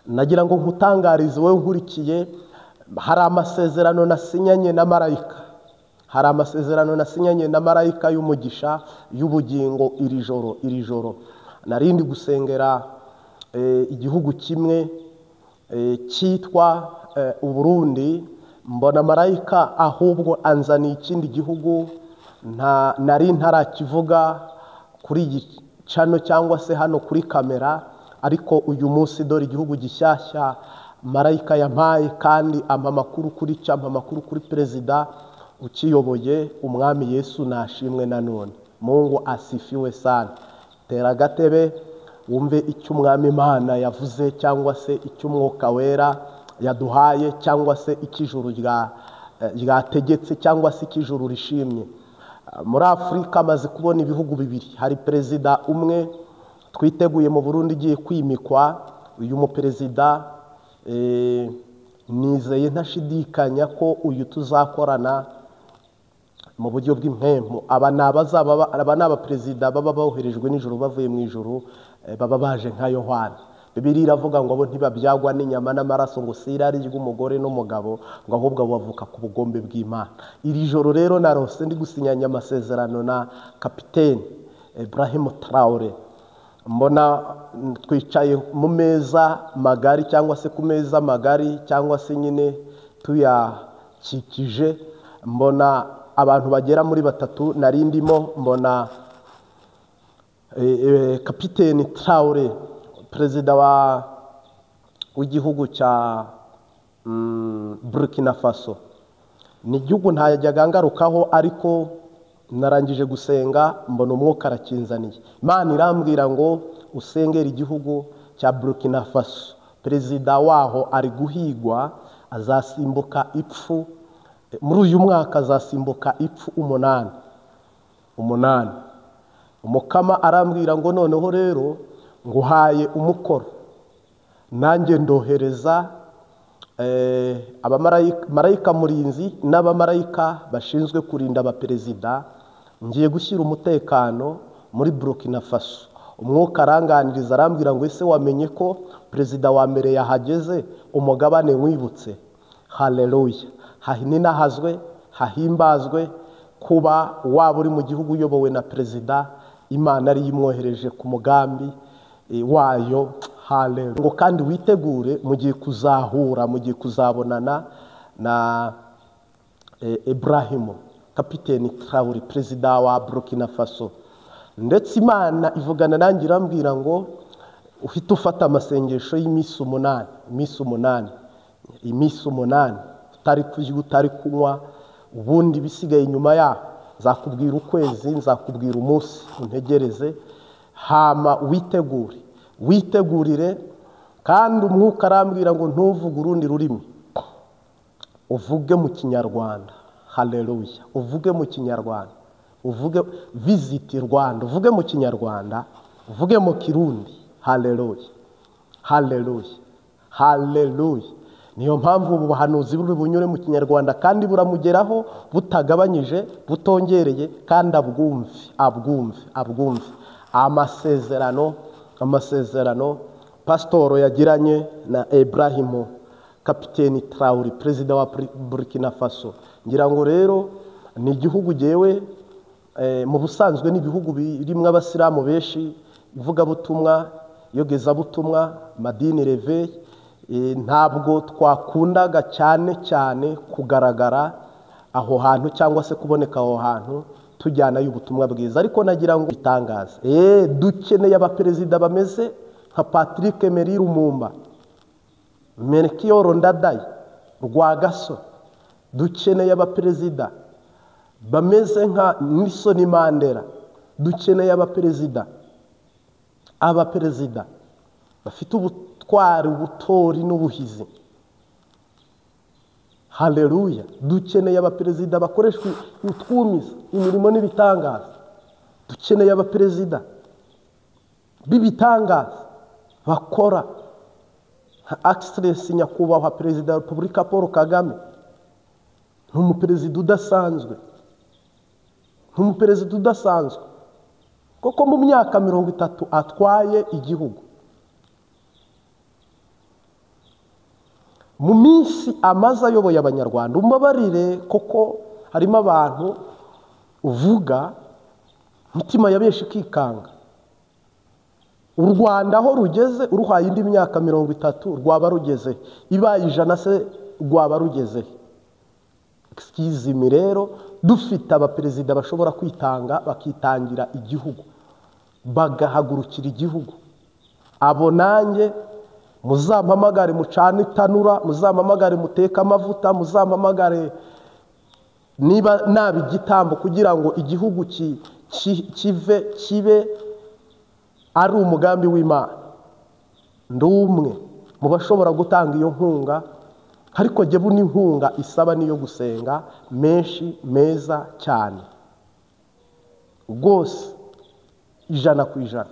Nagira ngo nkutangarize wowe nkurikiye, hari amasezerano nasinyanye na marayika. Hari amasezerano nasinyanye na marayika y'umugisha y'ubugingo iri joro, iri joro. Narindi gusengera igihugu kimwe cyitwa Uburundi, mbona marayika ahubwo anzaniye ikindi gihugu nta nari ntarakivuga kuri gicano cyangwa se hano kuri kamera, ariko uyu munsi dore igihugu gishyashya marayika yampaye, kandi ampa amakuru kuri cyo, ampa amakuru kuri perezida ukiyoboye. Umwami Yesu nashimwe nanone. Mungu asifiwe sana. Tera agatebe wumve icyo Umwami Imana yavuze, cyangwa se icyo Umwuka Wera yaduhaye, cyangwa se icyo ijuru ryategetse, cyangwa se icyo ijuru rishimye. Muri Afurika amaze kubona ibihugu bibiri. Hari perezida umwe twiteguye mu Burundi igiye kwimikwa. Uyu muperezida nizeye ntashidikanya ko uyu tuzakorana mu buryo bw'impempu. Aba ni abaperezida baba boherejwe n'ijuru, bavuye mu ijuru, baba baje nka Yohana. Bibiliya iravuga ngo abo ntibabyagwa n'inyama n'amaraso, ngo si irari ry'umugore n'umugabo, ngo ahubwo bavuka ku bugombe bw'Imana. Iri joro rero narose ndi gusinyanya amasezerano na kapiteni Ibrahim Traore. Mbona twicaye mu meza magari, cyangwa se ku meza magari, cyangwa se nyine tuyakikije. Mbona abantu bagera muri batatu nari ndimo. Mbona kapiteni Traore, perezida w'igihugu cya Burkina Faso. Ni igihugu ntajyaga ngarukaho, ariko narangije gusenga mbona umwuka arakinzaniye. Imana irambwira ngo usengere igihugu cya Burkina Faso. Perezida waho ari guhigwa, azasimbuka ipfu muri uyu mwaka, azasimbuka ipfu 8. 8. Umukama arambwira ngo noneho rero nguhaye umukoro, nanjye ndohereza abamarayika murinzi n'abamarayika bashinzwe kurinda abaperezida. Ngiye gushyira umutekano muri Burkina Faso. Umwuka aranganiriza arambwira ngo ese wamenye ko perezida wa mbere yahageze, umugabane wibutse. Haleluya. Hahininahazwe, hahimbazwe kuba waba uri mu gihugu uyobowe na perezida Imana ari imwohereje ku mugambi wayo. Haleluya. Ngo kandi witegure mugiye kuzahura, mugiye kuzabonana na Ibrahim kapiteni Traore, perezida wa Burkina Faso. Ndetse Imana ivugana nanjye irambwira ngo ufite ufata amasengesho y'iminsi 8, iminsi 8, iminsi 8, utari kurya, utari kunywa, ubundi bisigaye inyuma yaho nzakubwira ukwezi, nzakubwira umunsi, untegereze hama witegure, witegurire. Kandi umwuka arambwira ngo ntuvuge urundi rurimi, uvuge mu Kinyarwanda. Haleluya. Uvuge mu Kinyarwanda, uvuge visit Rwanda, uvuge mu Kinyarwanda, uvuge mu Kirundi. Haleluya. Haleluya. Haleluya. Niyo mpamvu ubu buhanuzi buri bunyure mu Kinyarwanda, kandi buramugeraho butagabanyije, butongereye, kandi abwumve, abwumve, abwumve. Amasezerano, amasezerano pasitoro yagiranye na Ibrahim kapiteni Traore, perezida wa Burkina Faso. Ngira ngo rero ni igihugu jewe mu busanzwe ni ibihugu birimwo abasilamu benshi, ivugabutumwa, iyogezabutumwa, madini reve, ntabwo twakundaga cyane cyane kugaragara aho hantu cyangwa se kuboneka aho hantu tujyanayo ubutumwa bwiza. Ariko nagira ngo bitangaze, dukeneye abaperezida bameze nka Patrick Emery Lumumba, Melchior Ndadaye, Rwagasore. Dukeneye abaperezida bameze nka Nelson Mandela. Dukeneye abaperezida, abaperezida bafite ubutwari, ubutori n'ubuhizi. Haleluya. Dukeneye abaperezida bakoreshwa utwumiza imirimo n'ibitangaza. Dukeneye abaperezida b'ibitangaza bakora nka Excellency Nyakubahwa Perezida wa Repubulika Paul Kagame. Ni umuperezida udasanzwe, ni umuperezida udasanzwe koko mu myaka 30 atwaye igihugu. Mu minsi amaze ayoboye Abanyarwanda, umbabarire koko harimo abantu uvuga imitima ya benshi ikikanga. U Rwanda aho rugeze uruhaye indi myaka 30 rwaba rugeze, ibaye 100 se rwaba rugeze. Excuse me rero, dufite abaperezida bashobora kwitanga bakitangira igihugu, bagahagurukira igihugu. Abo nanjye muzampamagare mucane itanura, muzampamagare muteke amavuta, muzampamagare niba naba igitambo kugira ngo igihugu kive kibe ari umugambi w'Imana. Ndi umwe mu bashobora gutanga iyo nkunga, ariko jye buno inkunga isaba niyo gusenga menshi meza cyane rwose, 100%.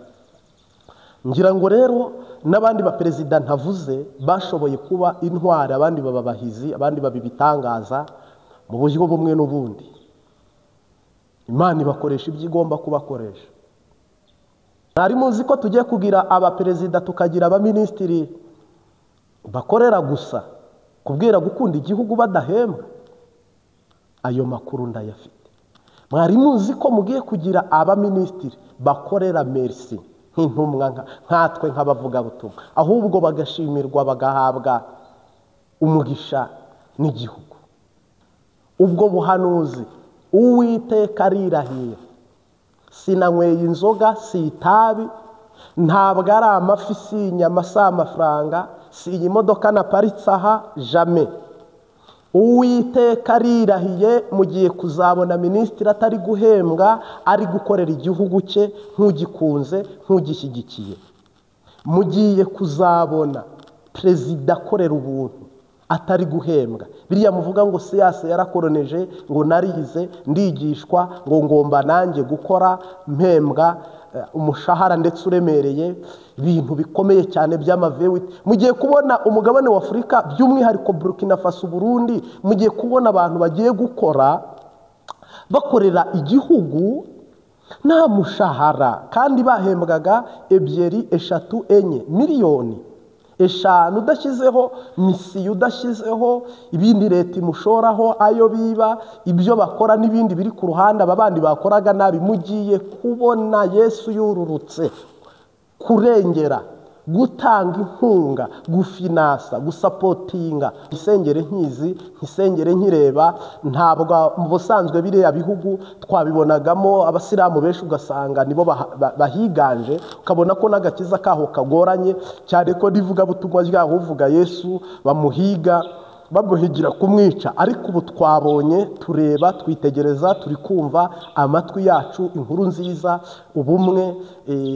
Ngira ngo rero n'abandi baperezida ntavuze bashoboye kuba intwari, abandi baba bahizi, abandi baba ibitangaza mu buryo bumwe n'ubundi. Imana ibakoresha ibyo igomba kubakoresha. Mwari muzi ko tugiye kugira abaperezida tukagira abaminisitiri bakorera gusa kubwira gukunda igihugu badahembwa? Ayo makuru ndayafite. Mwari muzi ko mugiye kugira abaminisitiri bakorera merci nk'intumwa nkatwe nk'abavugabutumwa, ahubwo bagashimirwa bagahabwa umugisha n'igihugu. Ubwo buhanuzi Uwiteka arirahiye, sinanyweye inzoga, si itabi, ntabwo ari amafi, si inyama, si amafaranga, si iyi modoka naparitse aha, jamais. Uwiteka arirahiye, mugiye kuzabona minisitiri atari guhembwa, ari gukorera igihugu cye nk'ugikunze, nk'ugishyigikiye. Mugiye kuzabona perezida akorera ubuntu atari guhembwa. Biriya muvuga ngo siyasa yarakoroneje, ngo narize ndigishwa, ngo ngomba nanjye gukora mpembwa umushahara ndetse uremereye, ibintu bikomeye cyane by'amavewiti. Mugiye kubona umugabane wa Afurika by'umwihariko Burkina Faso, Burundi, mugiye kubona abantu bagiye gukora bakorera igihugu nta mushahara, kandi bahembwaga 2, 3, 4 miliyoni 5, udashyizeho misiyo, udashyizeho ibindi leta imushoraho, ayo biba, ibyo bakora n'ibindi biri ku ruhande aba bandi bakoraga nabi. Mugiye kubona Yesu yururutse kurengera, gutanga inkunga, gufinasa, gusapotinga. Isengere nkizi, isengere nkireba, ntabwo mu busanzwe biriya bihugu twabibonagamo abasilamu benshi, ugasanga nibo bahiganje, ukabona ko n'agakiza kaho kagoranye cyane, ko rivuga butumwa ryaho uvuga Yesu bamuhiga bamuhigira kumwica. Ariko ubu twabonye, tureba, twitegereza, turi kumva amatwi yacu inkuru nziza, ubumwe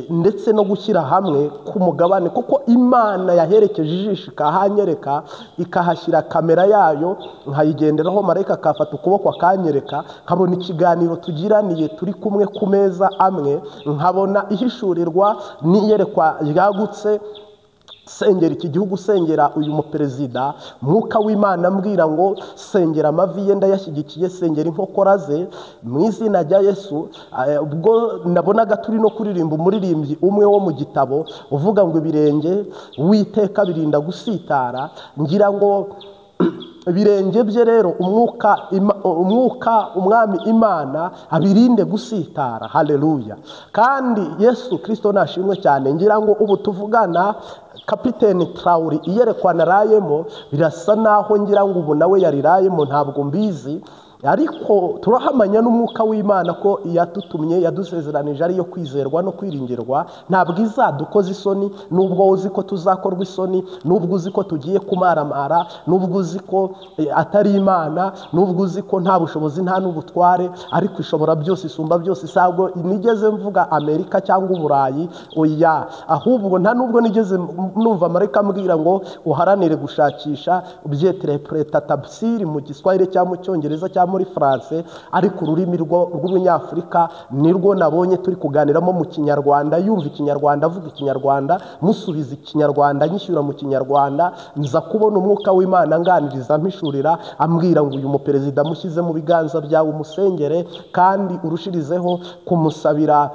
ndetse no gushyira hamwe k'umugabane, kuko Imana yaherekeje ijisho ikahanyereka, ikahashyira kamera yayo nkayigenderaho, marayika akafata ukuboko akanyereka, nkabona ikiganiro tugiraniye turi kumwe ku meza amwe, nkabona ihishurirwa n'iyerekwa ryagutse. Sengera iki gihugu, sengera uyu muperezida. Mwuka w'Imana ambwira ngo sengera amavi ye ndayashyigikiye, sengera inkokora ze mu izina rya Yesu. Ubwo nabonaga turi no kuririmba umuririmbyi umwe wo mu gitabo uvuga ngo ibirenge Uwiteka birinda gusitara, ngira ngo ibirenge bye rero umwuka umwami Imana abirinde gusitara. Haleluya! Kandi Yesu Kristo nashimwe cyane. Ngira ngo ubu tuvugana Kapiteni Traoré iyerekwa narayemo, birasa naho ngira ngo ubu nawe yarirayemo, ntabwo mbizi, ariko turahamanya n'umwuka w'Imana ko yatutumye, yadusezeranije ariyo kwizerwa no kwiringirwa. Ntabwo izadukoza isoni, nubwo uzi ko tuzakorwa isoni, nubwo uzi ko tugiye kumaramara, nubwo uzi ko atari Imana, nubwo uzi ko nta bushobozi nta n'ubutware, ariko ishobora byose, isumba byose. Sabwo nigeze mvuga Amerika cyangwa Uburayi, oya, ahubwo nta nubwo nigeze numva marayika ambwira ngo uharanire gushakisha ubyeterpreta tafsiri mu Giswahili cyangwa mu Cyongereza cyangwa muri France, ariko ururimi rw'umunyafurika nirwo nabonye turi kuganiramo mu Kinyarwanda, yumva Ikinyarwanda, avuga Ikinyarwanda, musubiza Ikinyarwanda, nyishyura mu Kinyarwanda. Nza kubona umwuka w'Imana anganiriza, mpishurira, ambwira ngo uyu muperezida mushyize mu biganza byawe, umusengere kandi urushirizeho kumusabira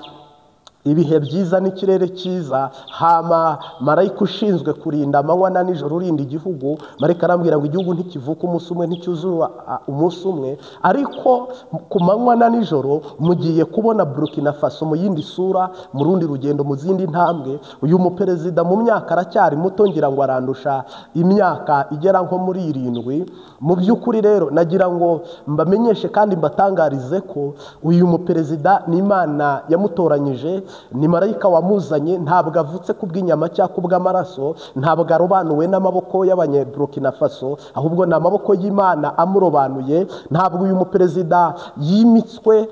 ibihe byiza n'ikirere cyiza. Hama marayika ushinzwe kurinda amanywa na nijoro urinda igihugu, marayika arambwira ngo igihugu ntikivuka umunsi umwe, nticyuzura umunsi umwe, ariko ku manywa na nijoro mugiye kubona Burkina Faso mu yindi sura, mu rundi rugendo, mu zindi ntambwe. Uyu muperezida mu myaka aracyari muto, ngira ngo arandusha imyaka igera nko muri 7. Mu by'ukuri rero nagira ngo mbamenyeshe kandi mbatangarize ko uyu muperezida ni Imana yamutoranyije, ni marayika wamuzanye, ntabwo avutse kubw'inyama cyangwa kubw'amaraso, ntabwo arobanuwe n'amaboko y'abanyeburkina Faso, ahubwo ni amaboko y'Imana amurobanuye. Ntabwo uyu muperezida yimitswe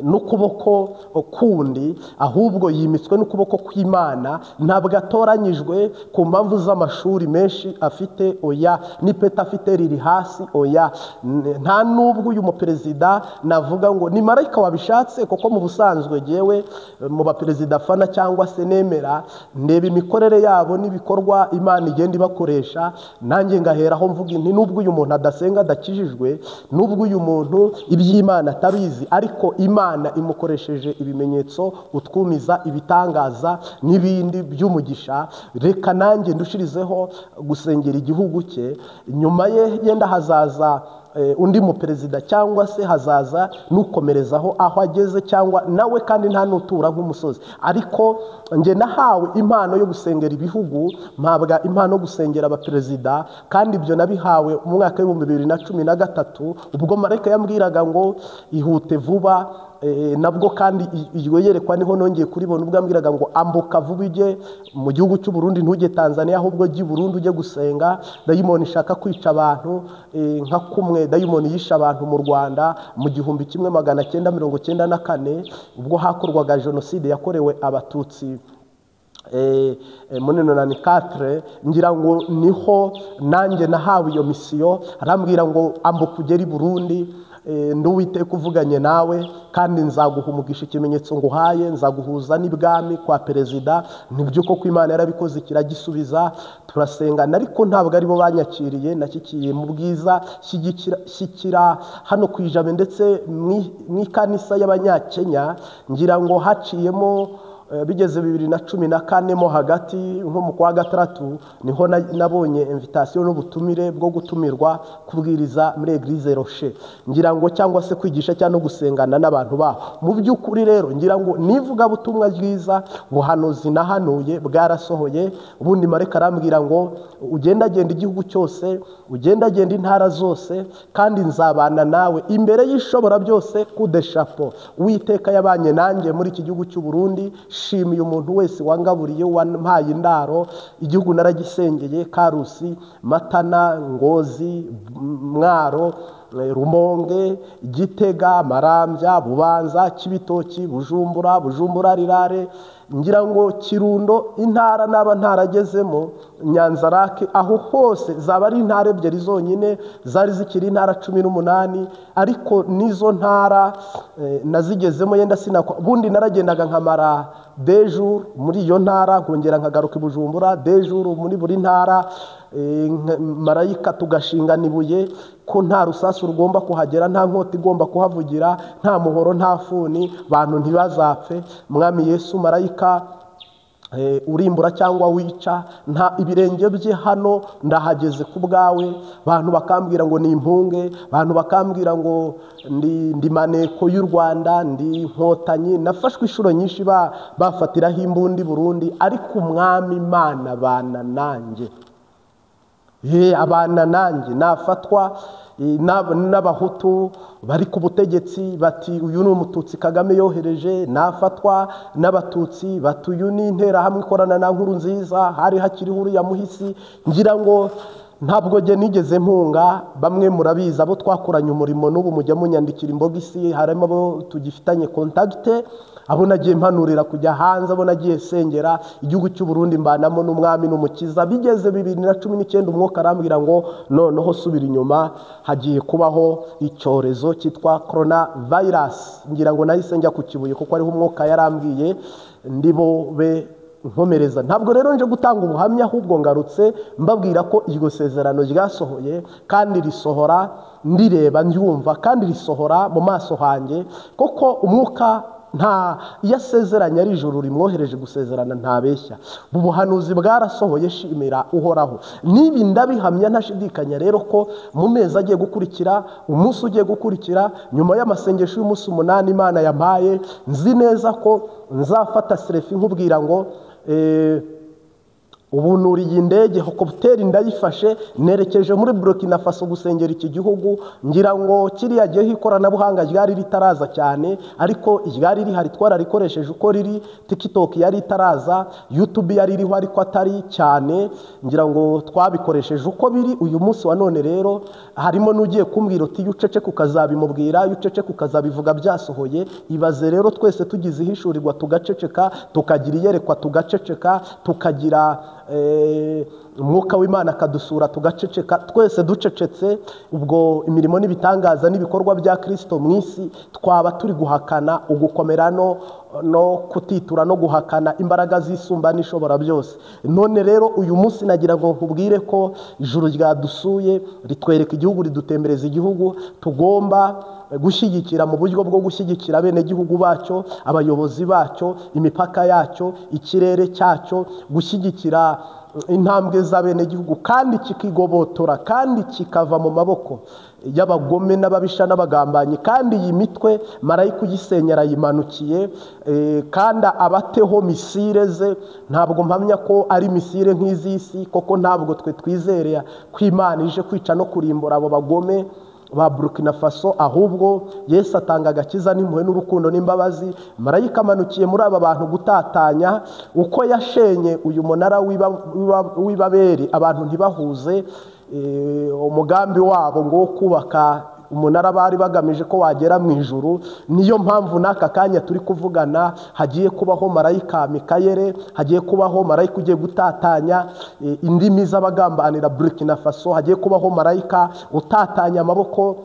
n'ukuboko kundi, ahubwo yimitswe n'ukuboko kw'Imana. Ntabwo atoranyijwe ku mpamvu z'amashuri menshi afite, oya, n'ipeta afite riri hasi, oya. Nta nubwo uyu muperezida navuga ngo ni marayika wabishatse, kuko mu busanzwe jewe mu baperezida fana cyangwa se nemera, ndeba imikorere yabo n'ibikorwa Imana igenda ibakoresha, nanjye ngaheraho mvuga nti nubwo uyu muntu adasenga adakijijwe, nubwo uyu muntu iby'Imana atabizi, ariko Imana imukoresheje ibimenyetso, utwumiza, ibitangaza n'ibindi by'umugisha, reka nanjye ndushirizeho gusengera igihugu cye. Nyuma ye yenda hazaza undi muperezida, cyangwa se hazaza nukomerezaho aho ageze, cyangwa nawe kandi nta nutura nk'umusozi. Ariko nge nahawe impano yo gusengera ibihugu, mpabwa impano yo gusengera abaperezida, kandi ibyo nabihawe mu mwaka w'ibihumbi 2013, ubwo marayika yambwiraga ngo ihute vuba. Nabwo kandi iryo yerekwa niho nongeye kuribona, ubwo ambwiraga ngo ambuka vuba ujye mu gihugu cy'u Burundi, ntujye Tanzania, ahubwo jya i Burundi ujye gusenga. Dayimoni ishaka kwica abantu nka kumwe dayimoni yishe abantu mu Rwanda mu 1994, ubwo hakorwaga jenoside yakorewe Abatutsi muri 94. Ngira ngo niho nanjye nahawe iyo misiyo, arambwira ngo ambuka ugere i Burundi, nduwiteka uvuganye nawe, kandi nzaguha umugisha, ikimenyetso nguhaye, nzaguhuza n'ibwami kwa perezida. Nibyo koko Imana yarabikoze kiragisubiza, turasengana, ariko ntabwo aribo banyakiriye. Nashyikiye mu bwiza, shyikira hano ku Ijabe ndetse mu ikanisa y'Abanyakenya, ngira ngo haciyemo bigeze 2014 mo hagati nko mu kwa gatandatu, niho nabonye invitation n'ubutumire bwo gutumirwa kubwiriza muri Eglise Rocher, ngira ngo cyangwa se kwigisha cyangwa no gusengana n'abantu baho. Mu by'ukuri rero ngira ngo nivuga butumwa bwiza, buhanuzi nahanuye bwarasohoye. Ubundi marayika arambwira ngo ugendagenda igihugu cyose, ugendagenda intara zose, kandi nzabana nawe imbere y'ishobora byose. Kudeshapo Uwiteka yabanye nanjye muri iki gihugu cy'u Burundi. Shimiye umuntu wese wangaburiye, wampaye indaro, igihugu naragisengeye, Karusi, Matana, Ngozi, Mwaro, Rumonge, Gitega, Marambya, Bubanza, Kibitoki, Bujumbura, Bujumbura Rirare, ngira ngo Kirundo, intara naba ntaragezemo, Nyanzarake, aho hose zaba ari intara ebyiri zonyine zari zikiri intara 18, ariko nizo ntara nazigezemo yenda sinakwa. Bundi naragendaga nkamara dejour muri iyo ntara, nkongera nkagaruka i Bujumbura, dejour muri buri ntara, marayika tugashingana ibuye ko nta rusasu rugomba kuhagera, nta nkota igomba kuhavugira, nta muhoro, nta funi, bantu ntibazapfe. Mwami Yesu, marayika urimbura cyangwa wica, nta ibirenge bye hano ndahageze ku bwawe. Bantu bakambwira ngo ni impunge, bantu bakambwira ngo ndi maneko y'u Rwanda, ndi inkotanyi. Nafashwe inshuro nyinshi bafatiraho imbundi Burundi, ariko Umwami Imana bana nanjye, abana nanjye. Nafatwa n'abahutu bari ku butegetsi bati uyu ni umututsi Kagame yohereje, nafatwa n'abatutsi bati uyu ni interahamwe ikorana na Nkurunziza, hari hakiriho uriya muhisi. Ngira ngo ntabwo jye nigeze mpunga, bamwe murabizi abo twakoranye umurimo, n'ubu mujya munyandikira imbogisi, harimo abo tugifitanye contacte, abo nagiye mpanurira kujya hanze, abo nagiye sengera igihugu cy'u Burundi mbanamo n'umwami n'umukiza. Bigeze 2019 umwuka arambwira ngo noneho subira inyuma, hagiye kubaho icyorezo cyitwa corona virus. Ngira ngo nahise njya ku Kibuye kuko ariho umwuka yarambwiye ndibo be nkomereza. Ntabwo rero nje gutanga ubuhamya, ahubwo ngarutse mbabwira ko iryo sezerano ryasohoye, kandi risohora ndireba ndyumva, kandi risohora mu maso hanjye, kuko umwuka Nta iyo asezeranye ari ijuru rimwohereje gusezerana, ntabeshya. Ubuhanuzi bwarasohoye, shimira Uhoraho. Nibi ndabihamya ntashidikanya rero ko mu mezi agiye gukurikira, umunsi ugiye gukurikira, nyuma y'amasengesho y'umunsi 8 Imana yampaye, nzi neza ko nzafata selfie nkubwira ngo ubu nuriye indege helicopter ndayifashe nerekeje muri Burkina Faso gusengera iki gihugu. Ngira ngo kiriya gihe ikoranabuhanga ryari ritaraza cyane, ariko ryari rihari, twararikoresheje uko riri. TikTok yari itaraza, YouTube yari iriho ariko atari cyane, ngira ngo twabikoresheje uko biri. Uyu munsi wa none rero harimo n'ugiye kumbwira uti iyo uceceka ukazabimubwira, iyo uceceka ukazabivuga byasohoye. Ibaze rero twese tugize ihishurirwa tugaceceka, tukagira iyerekwa tugaceceka, tukagira umwuka w'Imana akadusura tugaceceka, twese ducecetse, ubwo imirimo n'ibitangaza n'ibikorwa bya Kristo mu isi twaba turi guhakana ugukomera no kutitura no guhakana imbaraga z'isumba n'ishobora byose. None rero uyu munsi nagira ngo nkubwire ko ijuru ryadusuye, ritwereka igihugu, ridutembereza igihugu tugomba gushyigikira mu buryo bwo gushyigikira abenegihugu bacyo, abayobozi bacyo, imipaka yacyo, ikirere cyacyo, gushyigikira intambwe z'abenegihugu, kandi kikigobotora, kandi kikava mu maboko y'abagome n'ababisha n'abagambanyi. Kandi iyi mitwe marayika uyisenya arayimanukiye, kandi abateho misile ze. Ntabwo mpamya ko ari misile nk'iz'isi, koko ntabwo twe twizereye ko Imana ije kwica no kurimbura abo bagome ba Burkina Faso, ahubwo Yesu atanga agakiza n'impuhwe n'urukundo n'imbabazi. Marayika amanukiye muri aba bantu gutatanya uko yashenye uyu munara w'Ibabeli, abantu ntibahuze umugambi wabo ngo kubaka umunara bari bagamije ko wagera mu ijuru. Niyo mpamvu n'aka kanya turi kuvugana hagiye kubaho marayika Mikayele, hagiye kubaho marayika ugiye gutatanya indimi z'abagambanira Burkina Faso, hagiye kubaho marayika utatanya amaboko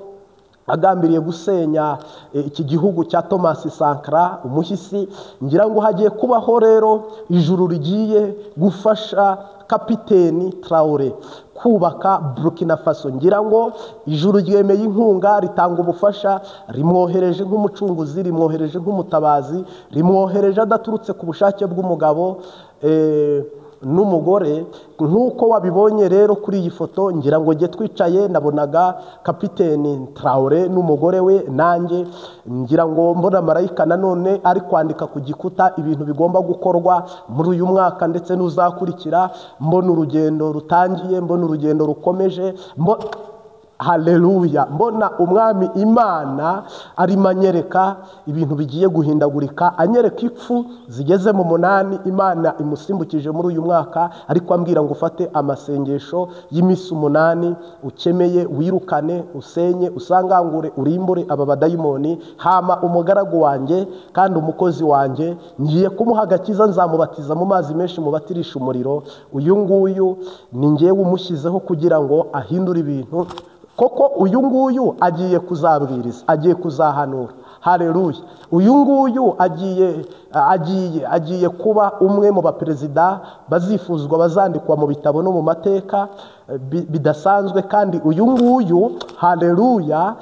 agambiriye gusenya iki gihugu cya Thomas Sankara umuhisi. Ngira ngo hagiye kubaho rero ijuru rigiye gufasha Kapiteni Traore kubaka Burkina Faso. Ngira ngo ijuru ryemeye inkunga, ritanga ubufasha, rimwohereje nk'umucunguzi, rimwohereje nk'umutabazi, rimwohereje adaturutse ku bushake bw'umugabo n'umugore. Nk'uko wabibonye rero kuri iyi foto, ngira ngo nge twicaye nabonaga Kapiteni Traore n'umugore we, nanjye ngira ngo mbona marayika nanone ari kwandika ku gikuta ibintu bigomba gukorwa muri uyu mwaka ndetse n'uzakurikira. Mbona urugendo rutangiye, mbona urugendo rukomeje, haleluya, mbona umwami Imana arimo anyereka ibintu bigiye guhindagurika, anyereka ipfu zigeze mu 8 Imana imusimbukije muri uyu mwaka, ariko ambwira ngo ufate amasengesho y'iminsi 8 ukemeye, wirukane, usenye, usangangure, urimbure aba badayimoni. Hama umugaragu wanjye kandi umukozi wanjye ngiye kumuha agakiza, nzamubatiza mu mazi menshi, mubatirisha umuriro. Uyu nguyu ni ngewe umushyizeho kugira ngo ahindure ibintu. Koko uyu nguyu agiye kuzabwiriza, agiye kuzahanura. Haleluya. Uyu nguyu agiye kuba umwe mu baperezida bazifuzwa, bazandikwa mu bitabo no mu mateka bidasanzwe. Kandi uyu nguyu, haleluya,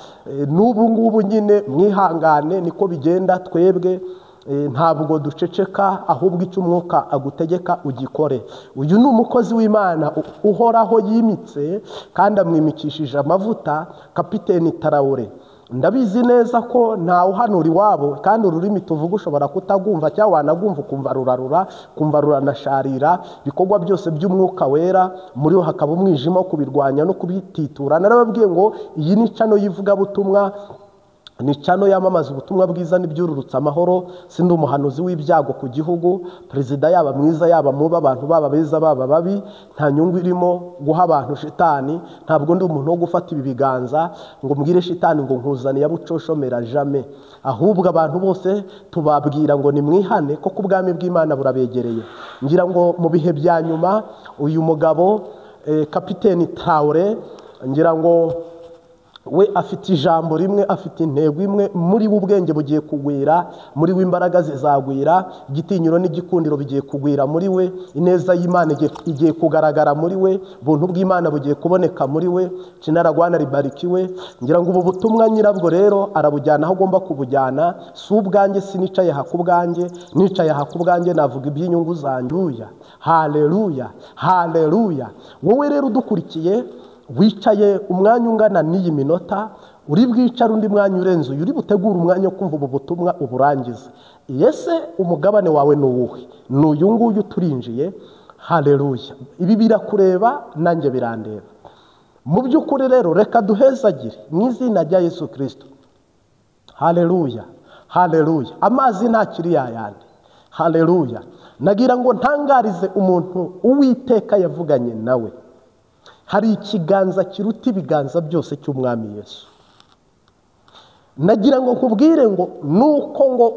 n'ubu ngubu nyine mwihangane, niko bigenda. Twebwe ntabwo duceceka, ahubwo icyo umwuka agutegeka ugikore. Uyu ni umukozi w'Imana Uhoraho yimitse kandi amwimikishije amavuta, Kapiteni Traore. Ndabizi neza ko ntawe uhanura iwabo, kandi ururimi tuvuga ushobora kutagumva cyangwa wanagumva ukumva rurarura, kumva ruranasharira. Ibikorwa byose by'umwuka wera muri ho hakaba umwijima wo kubirwanya no kubititura. Narababwiye ngo iyi ni cano y'ivugabutumwa, ni cano yamamaza ubutumwa bwiza n'ibyururutsa amahoro. Sindi umuhanuzi w'ibyago ku gihugu, perezida yaba mwiza yaba muba, abantu baba beza baba babi, nta nyungu irimo guha abantu shitani. Ntabwo ndi umuntu wo gufata ibi biganza ngo mbwire shitani ngo nkuzaniye abucoshomera, jamais. Ahubwo abantu bose tubabwira ngo nimwihane, koko ubwami bw'Imana burabegereye. Ngira ngo mu bihe bya nyuma uyu mugabo Kapiteni Traore, ngira ngo We afite ijambo rimwe, afite intego imwe, muri we ubwenge bugiye kugwira, muri we imbaraga zizagwira, igitinyiro n'igikundiro bigiye kugwira muri we, ineza y'Imana igiye kugaragara muri we, ubuntu bw'Imana bugiye kuboneka muri we. Cinaragwana ribarikiwe. Ngira ngo ubu butumwa nyirabwo rero arabujyana aho agomba kubujyana. Si ubwanjye, sinicaye aha ku bwanjye, nicaye aha ku bwanjye navuga iby'inyungu zanjye. Haleluya, haleluya. Wowe rero udukurikiye wicaye umwanya ungana n'iyi minota, uri bwicare undi mwanya urenze uyu, uri butegure umwanya wo kumva ubu butumwa uburangize. Ese umugabane wawe ni uwuhe? Ni uyu nguyu turinjiye. Haleluya. Ibi birakureba nanjye birandeba. Mu by'ukuri rero reka duhezagire mu izina rya Yesu Kristo. Haleluya, haleluya. Amazi ntakiri yayandi. Haleluya. Nagira ngo ntangarize umuntu Uwiteka yavuganye nawe. Hari ikiganza kiruta ibiganza byose cy'Umwami Yesu. Nagira ngo nkubwire ngo nuko ngo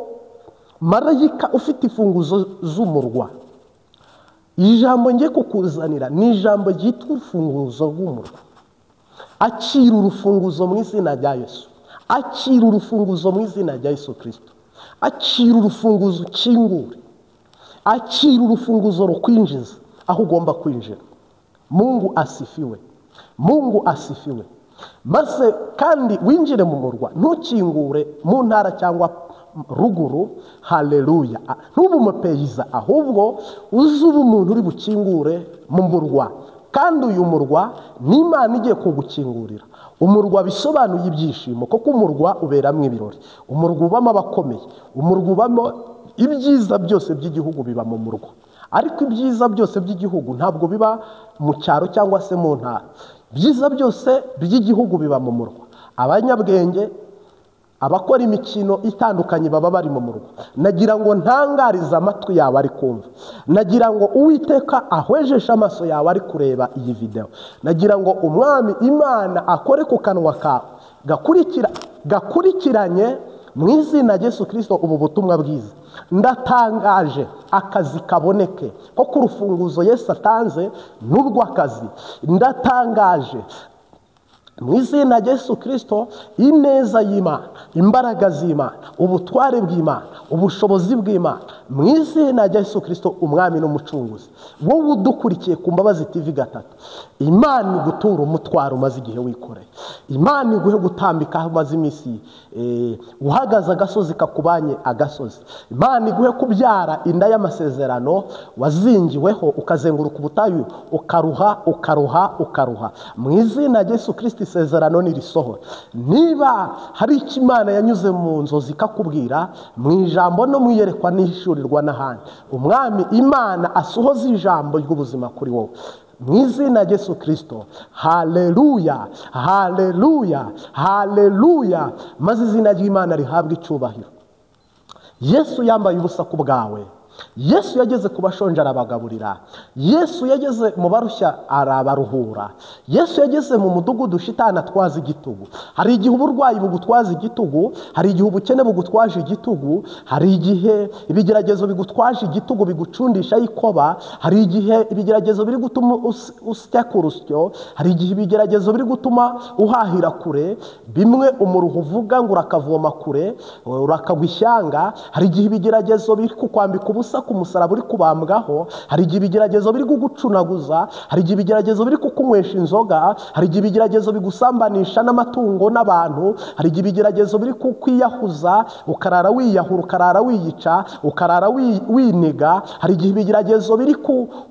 marayika ufite imfunguzo z'umurwa, ijambo ngiye kukuzanira ni ijambo ryitwa urufunguzo rw'umurwa. Akira urufunguzo mu izina rya Yesu. Akira urufunguzo mu izina rya Yesu Kristo. Akira urufunguzo ukingure. Akira urufunguzo rukwinjiza aho ugomba kwinjira. Mungu asifiwe. Mungu asifiwe. Maze kandi winjire mu murwa, ntukingure mu ntara cyangwa ruguru. Haleluya. Ntube umupeyiza, ahubwo uze umuntu uri bukingure mu murwa. Kandi uyu murwa ni Imana igiye kugukingurira. Umurwa bisobanuye ibyishimo, kuko umurwa uberamo ibirori, umurwa ubamo abakomeye, umurwa ubamo ibyiza byose by'igihugu biba mu murwa. Ariko ibyiza byose by'igihugu ntabwo biba mu cyaro cyangwa se mu ntara. Ibyiza byose by'igihugu biba mu murwa. Abanyabwenge, abakora imikino itandukanye baba bari mu murwa. Nagira ngo ntangarize amatwi yawe ari kumva. Nagira ngo Uwiteka ahwejeshe amaso yawe ari kureba iyi video. Nagira ngo Umwami Imana akore ku kanwa kawe gakurikiranye mu izina rya Yesu Kristo ubu butumwa bwiza. Ndatangaje akazi kaboneke, ko ku rufunguzo Yesu atanze n'urw'akazi. Ndatangaje mu izina rya Yesu Kristo ineza y'Imana, imbaraga z'Imana, ubutware bw'Imana, ubushobozi bw'Imana, mu izina rya Yesu Kristo Umwami n'Umucunguzi. Wowe udukurikiye ku Mbabazi TV 3, Imana igutura umutwaro umaze igihe wikoreye. Imana iguhe gutambika aho umaze iminsi uhagaze agasozi kakubanye agasozi. Imana iguhe kubyara inda y'amasezerano wazingiweho, ukazenguruka ubutayu, ukaruha, ukaruha, ukaruha. Mu izina rya Yesu Kristo isezerano nirisohora. Niba hari icyo Imana yanyuze mu nzozi ikakubwira mu ijambo no mu iyerekwa n'ishurirwa n'ahandi, Umwami Imana asohoza ijambo ry'ubuzima kuri wowe mu izina rya Yesu Kristo. Haleluya, haleluya, haleluya. Maze izina ry'Imana rihabwe icyubahiro. Yesu yambaye ubusa ku bwawe. Yesu yageze ku bashonje arabagaburira. Yesu yageze mu barushya arabaruhura. Yesu yageze mu mudugudu shitani atwaza igitugu. Hari igihe uburwayi bugutwaza igitugu, hari igihe ubukene bugutwaje igitugu, hari igihe ibigeragezo bigutwaje igitugu bigucundisha ikoba, hari igihe ibigeragezo biri gutuma usya ku rusyo, hari igihe ibigeragezo biri gutuma uhahira kure, bimwe umuruho uvuga ngo urakavoma kure, urakagwa ishyanga. Hari igihe ibigeragezo biri kukwambika ubusa ku musaraba uri kubambwaho, hari igihe ibigeragezo biri kugucunaguza, hari igihe ibigeragezo biri kukunywesha inzoga, hari igihe ibigeragezo bigusambanisha n'amatungo n'abantu, hari igihe ibigeragezo biri kukwiyahuza, ukarara wiyahura, ukarara wiyica, ukarara winiga, hari igihe ibigeragezo biri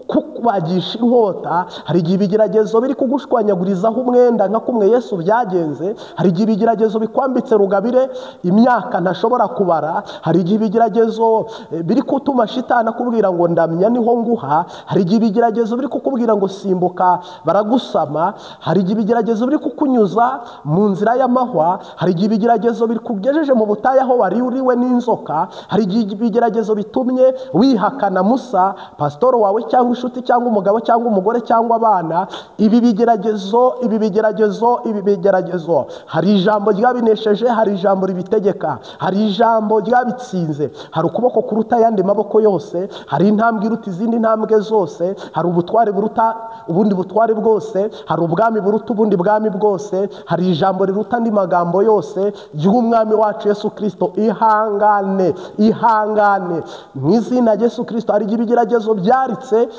kukubagisha inkota, hari igihe ibigeragezo biri kugushwanyagurizaho umwenda nka kumwe Yesu byagenze, hari igihe ibigeragezo bikwambitse rugabire imyaka ntashobora kubara, hari igihe ibigeragezo biri gutuma shitani akubwira ngo ndamya niho nguha, hari igihe ibigeragezo biri kukubwira ngo simbuka baragusama, hari igihe ibigeragezo biri kukunyuza mu nzira y'amahwa, hari igihe ibigeragezo biri kugejeje mu butayu aho wari uriwe n'inzoka, hari igihe ibigeragezo bitumye wihakana Musa pasitoro wawe cyangwa inshuti cyangwa umugabo cyangwa umugore cyangwa abana. Ibi bigeragezo, ibi bigeragezo, ibi bigeragezo, hari ijambo ryabinesheje, hari ijambo ribitegeka, hari ijambo ryabitsinze, hari ukuboko kuruta yandi maboko maboko yose, hari intambwe iruta izindi ntambwe zose, hari ubutware buruta ubundi butware bwose, hari ubwami buruta ubundi bwami bwose, hari ijambo riruta andi magambo yose y'umwami wacu Yesu Kristo. Ihangane, ihangane mu izina rya Yesu Kristo. Hari ibigeragezo byaritse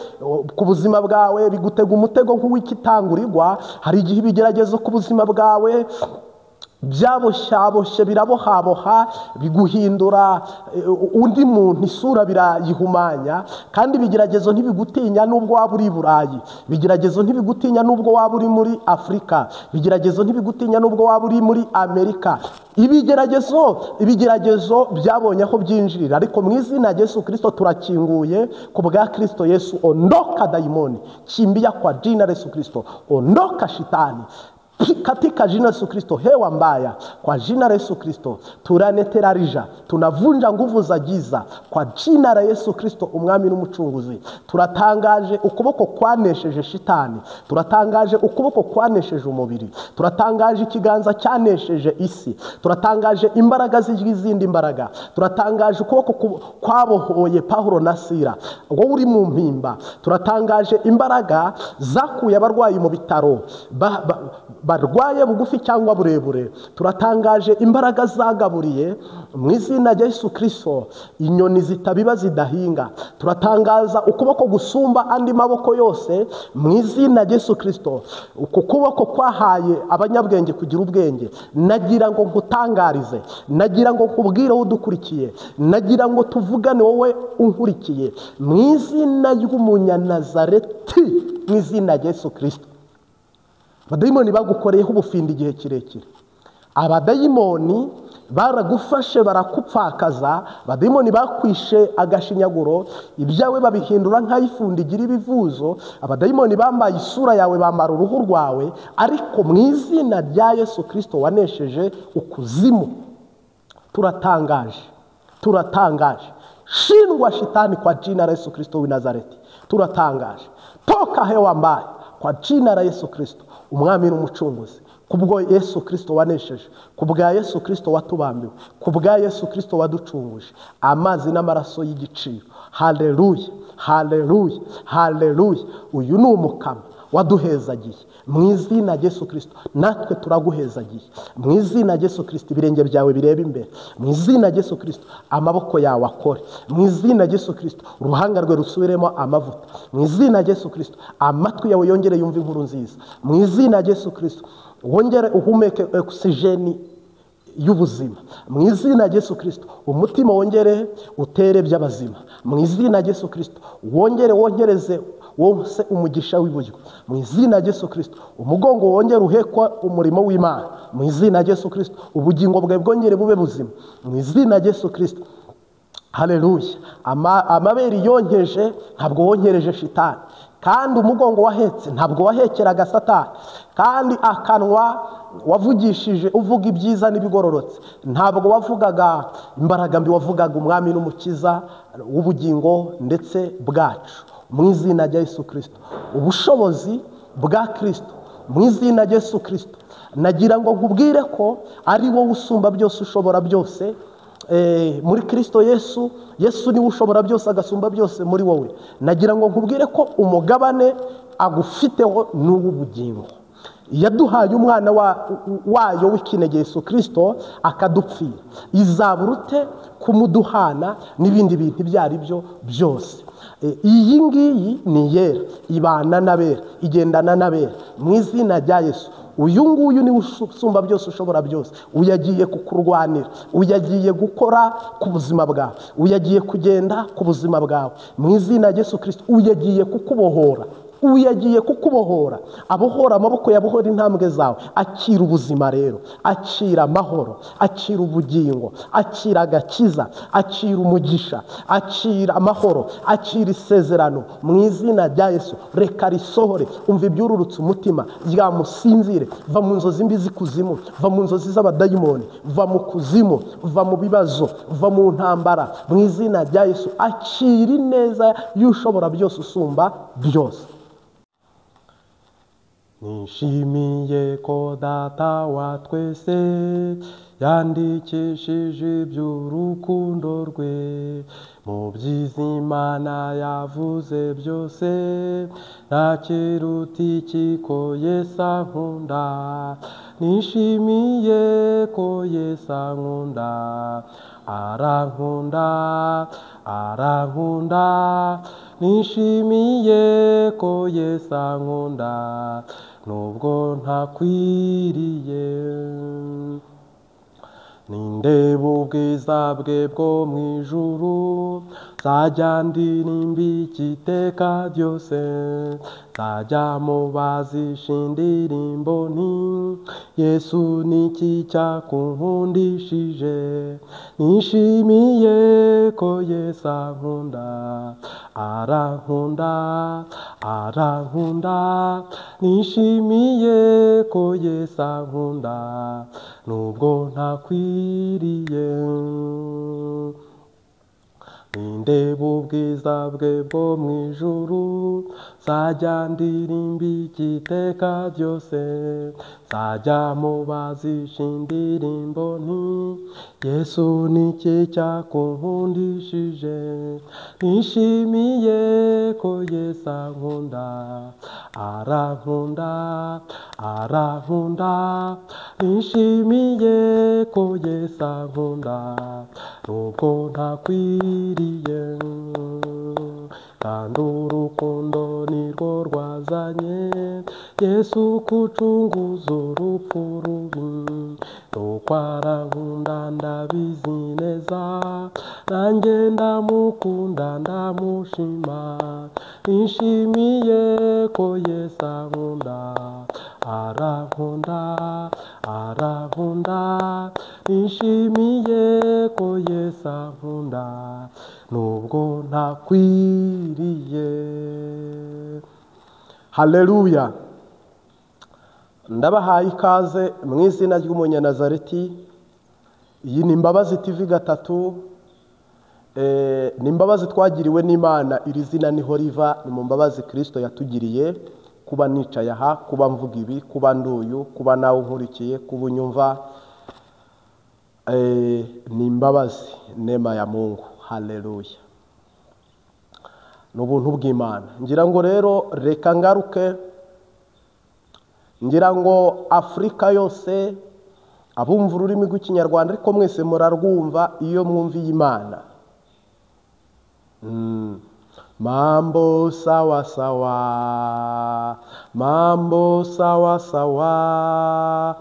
ku buzima bwawe bigutega umutego nk'uw'ikitangurirwa. Hari igihe ibigeragezo ku buzima bwawe byaboshaboshye birabohaboha biguhindura undi muntu, isura birayihumanya. Kandi ibigeragezo ntibigutinya nubwo waba uri i Burayi, ibigeragezo ntibigutinya nubwo waba uri muri Afurika, ibigeragezo ntibigutinya nubwo waba uri muri Amerika. Ibigeragezo byabonye aho byinjirira, ariko mu izina rya Yesu Kristo turakinguye ku bwa Kristo Yesu. Ondoka daimoni, kimbia kwa jina la Yesu Kristo. Ondoka shitani katika jina la Yesu Kristo. Hewa mbaya kwa jina la Yesu Kristo turaneterarija, tunavunja nguvu za giza kwa jina la Yesu Kristo umwami n'umucunguzi. Turatangaje ukuboko kwanesheje shitani, turatangaje ukuboko kwanesheje umubiri, turatangaje ikiganza cyanesheje isi, turatangaje imbaraga z'izindi mbaraga, turatangaje ukuboko kwabohoye Paulo na Sila wowe uri mu mpimba, turatangaje imbaraga zakuye abarwayi mu bitaro barwaye bugufi cyangwa burebure, turatangaje imbaraga zagaburiye mu izina rya Yesu Kristo inyoni zitabiba zidahinga, turatangaza ukuboko gusumba andi maboko yose mu izina rya Yesu Kristo. Uku kuboko kwahaye abanyabwenge kugira ubwenge. Nagira ngo nkutangarize, nagira ngo nkubwire udukurikiye, nagira ngo tuvugane wowe unkurikiye mu izina ry'umunyanazareti, mu izina rya Yesu Kristo. Abadayimoni bagukoreyeho ubufindi igihe kirekire, abadayimoni baragufashe barakupfakaza, abadayimoni bakwishe agashinyaguro, ibyawe babihindura nk'ayifundi igira ibivuzo, abadayimoni bambaye isura yawe bambara uruhu rwawe, ariko mu izina rya Yesu Kristo wanesheje ukuzimu. Turatangaje, turatangaje, shindwa shitani kwa jina la Yesu Kristo wa Nazareti. Turatangaje, toka hewa mbaya kwa jina la Yesu Kristo umwami n'umucunguzi. Kubwo Yesu Kristo wanesheje, kubwa Yesu Kristo watubambiwe, kubwa Yesu Kristo waducunguje amazi n'amaraso y'igiciro. Haleluya, haleluya, haleluya. Uyu ni umukama waduhezagiye mu izina rya Yesu Kristo. Natwe turaguhezagiye mu izina rya Yesu Kristo. Ibirenge byawe bireba imbere mu izina rya Yesu Kristo. Amaboko yawe akore mu izina rya Yesu Kristo. Uruhanga rwe rusubiremo amavuta mu izina rya Yesu Kristo. Amatwi yawe yongere yumve inkuru nziza mu izina rya Yesu Kristo. Wongere uhumeke oxygeni y'ubuzima mu izina rya Yesu Kristo. Umutima wongere utere by'abazima mu izina rya Yesu Kristo. Wongere wongereze wose umugisha w'iburyo mu izina rya Yesu Kristo. Umugongo wongere uhekwa umurimo w'Imana mu izina rya Yesu Kristo. Ubugingo bwawe bwongere bube buzima mu izina rya Yesu Kristo. Haleluya. Amabere yonkeje ntabwo wonkereje shitani, kandi umugongo wahetse ntabwo wahekeraga Satani, kandi akanwa wavugishije uvuga ibyiza n'ibigororotse ntabwo wavugaga imbaraga mbi, wavugaga umwami n'umukiza w'ubugingo ndetse bwacu mu izina rya Yesu Kristo. Ubushobozi bwa Kristo mu izina rya Yesu Kristo. Nagira ngo nkubwire ko ari wowe usumba byose, ushobora byose muri Kristo Yesu. Yesu niwe ushobora byose agasumba byose muri wowe. Nagira ngo nkubwire ko umugabane agufiteho n'uw'ubugingo. Yaduhaye umwana wayo w'ikinege Yesu Kristo akadupfira. Izaburute kumuduhana n'ibindi bintu ibyo ari byo byose. Iyi ngiyi ni yera, ibana n'abera, igendana n'abera mu izina rya Yesu. Uyu nguyu niwe usumba byose, ushobora byose. Uyagiye kukurwanira, uyagiye gukora ku buzima bwawe, uyagiye kugenda ku buzima bwawe mu izina rya Yesu Kristo. Uyagiye kukubohora, uyagiye kukubohora, abohora amaboko yabohora intambwe zawe. Akira ubuzima rero, akira amahoro, akira ubugingo, akira agakiza, akira umugisha, akira amahoro, akira isezerano mu izina rya Yesu. Reka risohore. Umva ibyururutse umutima, ryamusinzire. Va mu nzozi mbi z'ikuzimu, va mu nzozi z'abadayimoni, va mu kuzimu, va mu bibazo, va mu ntambara mu izina rya Yesu. Akira ineza y'ushobora byose, usumba byose. Nishimiye ko data wa twese yandikishije iby'urukundo rwe, mu byiza Imana yavuze byose, nta kiruta iki ko Yesu ankunda. Nishimiye ko Yesu ankunda, arankunda, arankunda. Nishimiye ko Yesu ankunda, nubwo ntakwiriye. Nindeba ubwiza bwe bwo mu ijuru, nzajya ndirimba iteka ryose, nzajya mubazisha indirimbo nti Yesu niki cyakunkundishije. Nishimiye ko Yesu ankunda, arankunda, arankunda. Nishimiye ko Yesu ankunda, nubwo ntakwiriye. Nindeba ubwiza bwe bwo mu ijuru, nzajya ndirimba iteka ryose, nzajya mubazisha indirimbo nti Yesu niki cyakunkundishije. Nishimiye ko Yesu ankunda, arankunda, arankunda. Nishimiye ko Yesu ankunda, nubwo ntakwiriye. Kandi urukundo nirwo rwazanye Yesu kucunguza urupfu rubi, nuko arankunda ndabizi neza, nanjye ndamukunda ndamushima. Nishimiye ko Yesu ankunda, arankunda, arankunda. Nishimiye ko Yesu ankunda, nubwo ntakwiriye. Haleluya. Ndabahaye ikaze mu izina ry'Umunyanazareti. Iyi ni Imbabazi TV 3. Ni imbabazi twagiriwe n'Imana, iri zina niho riva, ni mu mbabazi Kristo yatugiriye. Kuba nicaye aha, kuba mvuga ibi, kuba nduyu, kuba nawe unkurikiye, kuba unyumva, ni imbabazi, neema ya Mungu. Haleluya. Ni ubuntu bw'Imana. Ngira ngo rero reka ngaruke, ngira ngo Afurika yose abumva ururimi rw'Ikinyarwanda, ariko mwese murarwumva iyo mwumviye Imana. Mambo sawa sawa, mambo sawa sawa,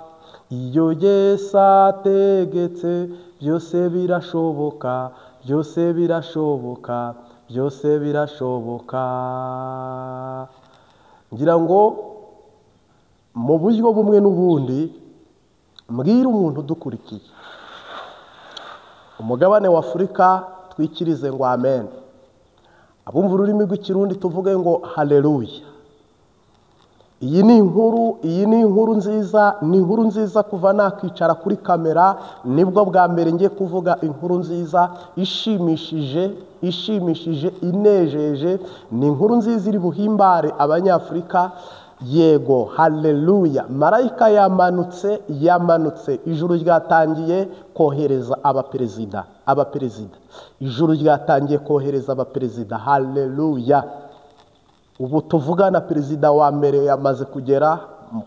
iyo Yesu ategetse byose birashoboka, byose birashoboka, byose birashoboka. Ngira ngo mu buryo bumwe n'ubundi mbwira umuntu udukurikiye, umugabane wa Afurika twikirize ngo amen. Abumva ururimi rw'Ikirundi tuvuge ngo haleluya. Iyi ni inkuru, iyi ni inkuru nziza, ni inkuru nziza. Kuva nakicara kuri kamera nibwo bwa mbere ngiye kuvuga inkuru nziza ishimishije, ishimishije, inejeje. Ni inkuru nziza iri buhimbare Abanyafurika. Yego, haleluya. Marayika yamanutse, yamanutse. Ijuru ryatangiye kohereza abaperezida, abaperezida. Ijuru ryatangiye kohereza abaperezida. Haleluya. Ubu tuvugana perezida wa mbere yamaze kugera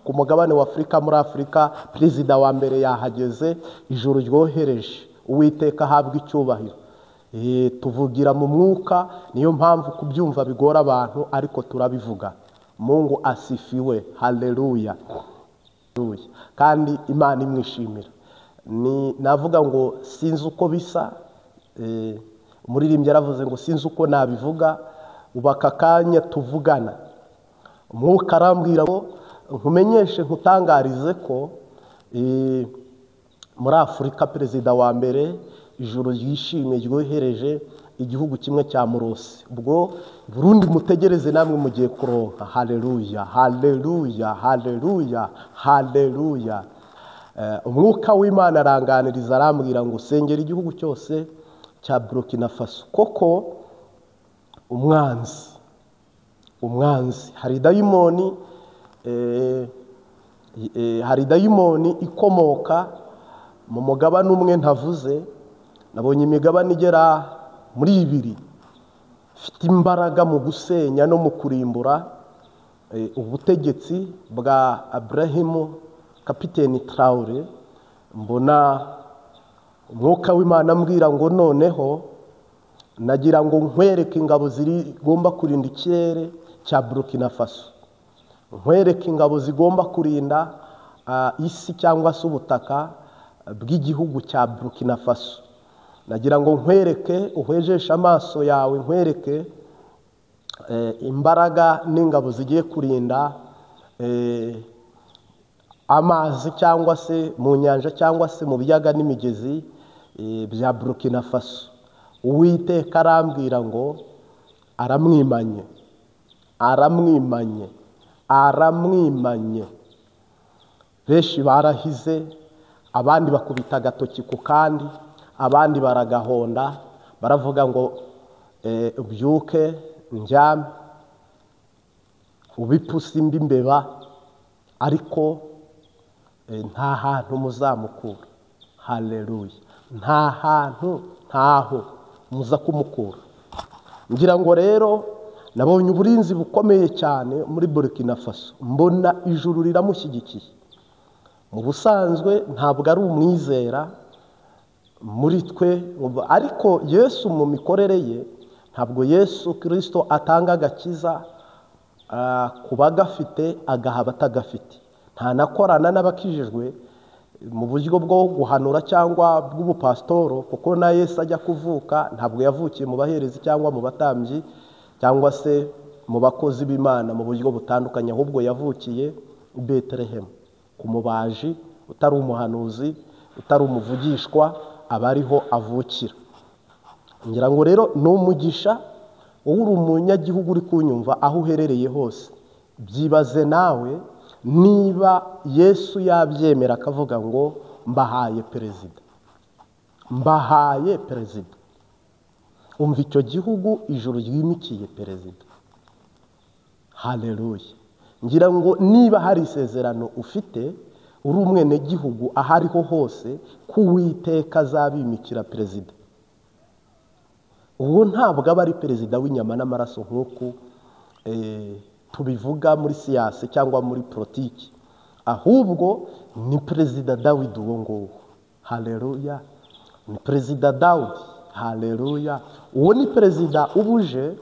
ku mugabane wa Afurika, muri Afurika perezida wa mbere yahageze. Ijuru ryohereje, Uwiteka ahabwa icyubahiro. Tuvugira mu mwuka, niyo mpamvu kubyumva bigora abantu, ariko turabivuga. Mungu asifiwe. Haleluya. Kandi Imana imwishimira. Ni navuga ngo sinzi uko bisa, umuririmbyi yaravuze ngo sinzi uko nabivuga, ubaka kanya tuvugana. Umwuka arambwira ngo nkumenyeshe, nkutangarize ko muri Afurika perezida wa mbere ijuru ryishimye ryohereje igihugu kimwe cya Murose. Ubwo Burundi mutegereze namwe mugiye kuronka. Haleluya, haleluya, haleluya, haleluya. Umwuka w'Imana aranganiriza arambwira ngo sengera igihugu cyose cya Burkina Faso, koko umwanzi, umwanzi hari dayimoni Hari dayimoni ikomoka mu mugabane umwe ntavuze, nabonye imigabane igera muri 2 ifite imbaraga mu gusenya no mu kurimbura ubutegetsi bwa Abrahimu Kapiteni Traore. Mbona umwuka w'Imana ambwira ngo noneho nagira ngo nkwereke ingabo zigomba kurinda ikirere cya Burkina Faso, nkwereke ingabo zigomba kurinda isi cyangwa se ubutaka bw'igihugu cya Burkina Faso. Nagira ngo nkwereke, uhwejeshe amaso yawe, nkwereke imbaraga n'ingabo zigiye kurinda amazi cyangwa se mu nyanja cyangwa se mu biyaga n'imigezi bya Burkina Faso. Uwiteka arambwira ngo aramwimanye, aramwimanye, aramwimanye. Benshi barahize, abandi bakubita agatoki ku kandi, abandi baragahonda, baravuga ngo ubyuke njyame ubipusi mbi mbeba, ariko nta hantu muzamukura. Haleluya, nta hantu, ntaho muza kumukura. Ngira ngo rero nabonye uburinzi bukomeye cyane muri Burkina Faso, mbona ijuru riramushyigikiye. Mu busanzwe ntabwo ari umwizera muri twe, ariko Yesu mu mikorere ye, ntabwo Yesu Kristo atanga agakiza ku bagafite agaha abatagafite. Ntanakorana n'abakijijwe mu buryo bwo guhanura cyangwa bw'ubupasitoro, kuko na Yesu ajya kuvuka ntabwo yavukiye mu baherezi cyangwa mu batambyi cyangwa se mu bakozi b'Imana mu buryo butandukanye, ahubwo yavukiye i Betelehemu ku mubaji utari umuhanuzi, utari umuvugishwa, aba ariho avukira. Ngira ngo rero ni umugisha wowe uri umunyagihugu uri kunyumva aho uherereye hose, byibaze nawe niba Yesu yabyemera akavuga ngo mbahaye perezida, mbahaye perezida. Umva icyo gihugu ijuru ryimikiye perezida. Haleluya. Ngira ngo niba hari isezerano ufite uri umwenegihugu aho ariho hose, ko Uwiteka azabimikira perezida, uwo ntabwo aba ari perezida w'inyama n'amaraso nk'uko tubivuga muri siyasi cyangwa muri politiki, ahubwo ni perezida Dawidi uwo nguwo. Haleluya, ni perezida Dawidi. Haleluya, uwo ni perezida ubuje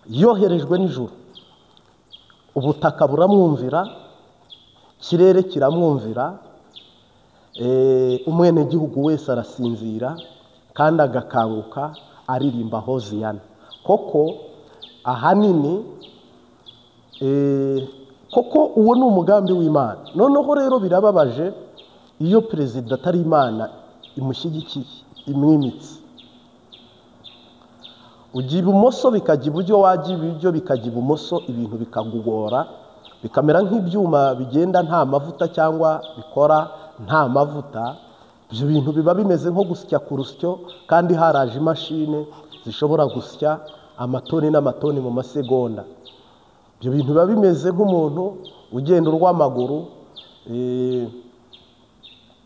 yoherejwe n'ijuru. Ubutaka buramwumvira, kirere kiramwumvira, umwenegihugu wese arasinzira kandi agakanguka aririmba Hoziyana. Koko ahanini koko uwo ni umugambi w'Imana. Noneho rero birababaje iyo perezida atari Imana imushyigikiye, imwimitse. Ujya ibumoso bikajya iburyo, wajya iburyo bikajya ibumoso, ibintu bikagugora, bikamera nk'ibyuma bigenda nta mavuta cyangwa bikora nta mavuta. Ibyo bintu biba bimeze nko gusya ku rusyo, kandi haraje imashini zishobora gusya amatoni n'amatoni mu masegonda. Ibyo bintu biba bimeze nk'umuntu ugenda urw'amaguru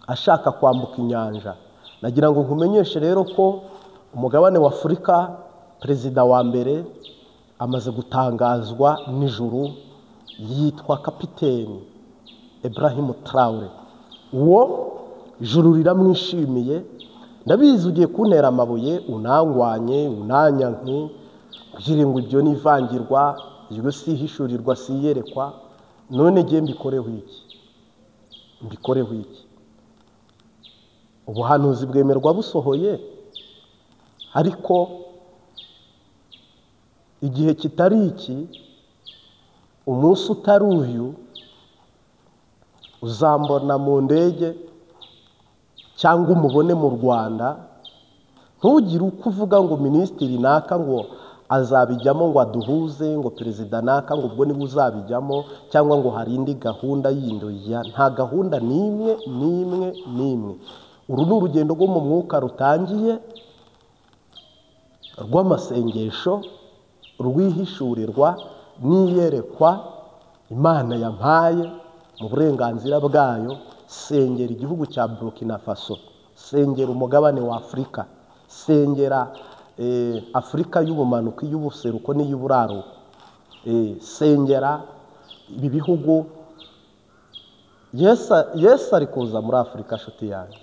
ashaka kwambuka inyanja. Nagira ngo nkumenyeshe rero ko umugabane wa Afurika perezida wa mbere amaze gutangazwa n'ijuru, yitwa Kapiteni Ibrahim Traore. Uwo ijuru riramwishimiye. Ndabizi ugiye kuntera amabuye, unangwanye, unanyanke, kugira ngo ibyo nivangirwa, iryo si ihishurirwa, si iyerekwa. None ngiye mbikoreho iki? Mbikoreho iki? Ubuhanuzi bwemerwa busohoye, ariko igihe kitari iki, umunsi utari uyu, uzambona mu ndege cyangwa umubone mu Rwanda. Ntugire uko uvuga ngo minisitiri naka ngo azabijyamo ngo aduhuze, ngo perezida naka ngo ubwo niba uzabijyamo, cyangwa ngo hari indi gahunda yindi. Nta gahunda n'imwe n'imwe n'imwe. Uru ni urugendo rwo mu mwuka rutangiye, rw'amasengesho, rwihishurirwa n'iyerekwa. Imana yampaye mu burenganzira bwayo, sengera igihugu cya Burkina Faso, sengera umugabane wa Afurika, sengera Afurika y'ubumanuko, y'ubuseruko n'iy'uburaruko, sengera ibi bihugu. Yesu ari kuza muri Afurika, nshuti yanjye.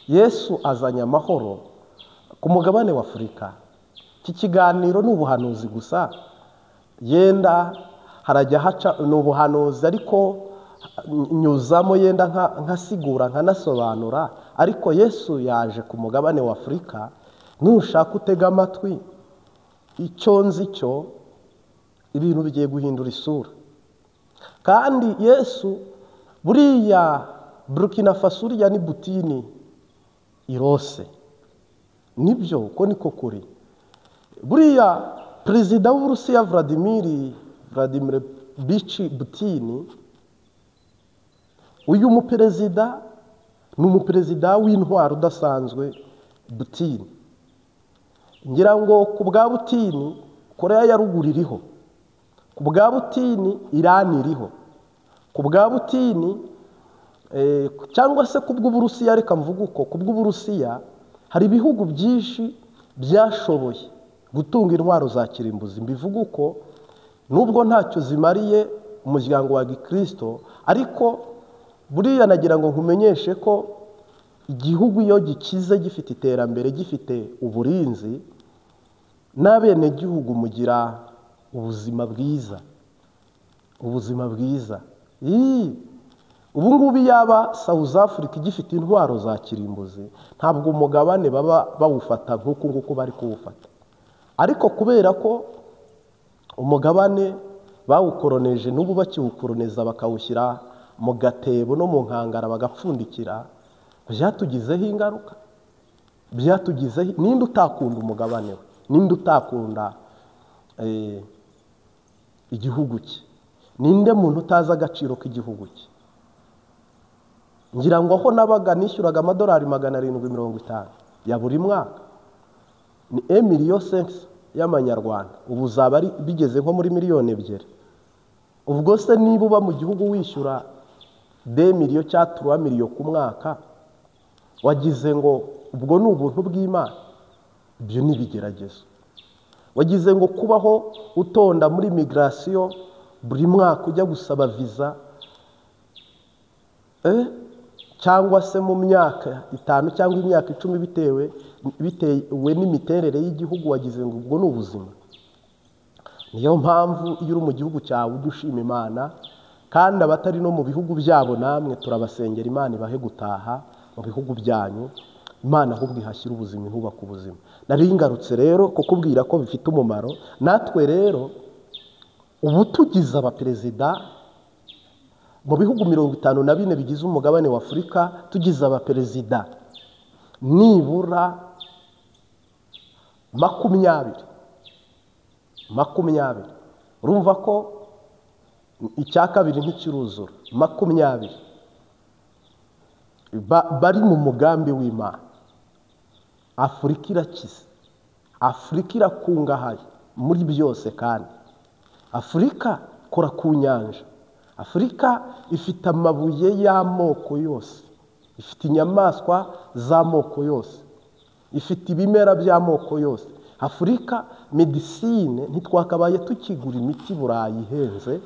Yesu azanye amahoro ku mugabane wa Afurika. Iki kiganiro ni ubuhanuzi gusa, yenda harajya haca ni ubuhanuzi, ariko nyuzamo yenda nkasigura nkanasobanura. Ariko Yesu yaje ku mugabane wa Afurika. Nushaka utega amatwi, icyo nzi cyo ibintu bigiye guhindura isura. Kandi Yesu buriya Burkina Faso uriya ni Butini irose, nibyo ko niko kuri. Buriya perezida w'Uburusiya Vladimir Bichi Butini, uyu muperezida ni umuperezida w'intwaro udasanzwe Butini. Ngira ngo ku bwa Butini Korea ya ruguru iriho, ku bwa Butini Irani iriho, ku bwa Butini cyangwa se ku bw'Uburusiya, reka mvuge uko, ku bw'Uburusiya hari ibihugu byinshi byashoboye gutunga intwaro za kirimbuzi. Mbivuga uko nubwo ntacyo zimariye umuryango wa Gikristo, ariko buriya nagira ngo nkumenyeshe ko igihugu iyo gikize gifite iterambere, gifite uburinzi, n'abenegihugu mugira ubuzima bwiza, ubuzima bwiza. Ubu ngubu yaba South Africa igifite intwaro za kirimbuzi, ntabwo umugabane baba bawufata nk'uku nguku bari kuwufata. Ariko kubera ko umugabane bawukoroneje n'ubu bakiwukoroneza bakawushyira mu gatebo no mu nkangara bagapfundikira, byatugizeho ingaruka, byatugizeho. Ninde utakunda umugabane we? Ninde utakunda igihugu cye? Ninde muntu utazi agaciro k'igihugu cye? Ngira ngo aho nabaga nishyuraga amadolari 750 ya buri mwaka, ni 1.5 million y'amanyarwanda, ubu zaba ari bigeze nko muri 2 miliyoni. Ubwo se niba uba mu gihugu wishyura 2 million cyangwa 3 million ku mwaka, wagize ngo ubwo ni ubuntu bw'Imana? Ibyo ni ibigeragezo. Wagize ngo kubaho utonda muri migration buri mwaka ujya gusaba visa, cyangwa se mu myaka 5 cyangwa imyaka 10 bitewe n'imiterere y'igihugu, wagize ngo ubwo ni ubuzima? Niyo mpamvu iyo uri mu gihugu cyawe ujya ushima Imana, kandi abatari no mu bihugu byabo namwe turabasengera Imana ibahe gutaha mu bihugu byanyu, Imana ahubwo ihashyira ubuzima, intubaka ubuzima. Nari ngarutse rero kukubwira ko bifite umumaro. Natwe rero ubu tugize abaperezida mu bihugu 54 bigize umugabane wa Afurika, tugize abaperezida nibura 20, urumva ko icya kabiri ntikiruzura, 20 bari mu mugambi w'Imana. Afurika irakize, Afurika irakungahaye muri byose, kandi Afurika kora ku nyanja, Afurika ifite amabuye y'amoko yose, ifite inyamaswa z'amoko yose, ifite ibimera by'amoko yose. Afurika medicine ntitwakabaye tukigura imiti Burayi ihenze,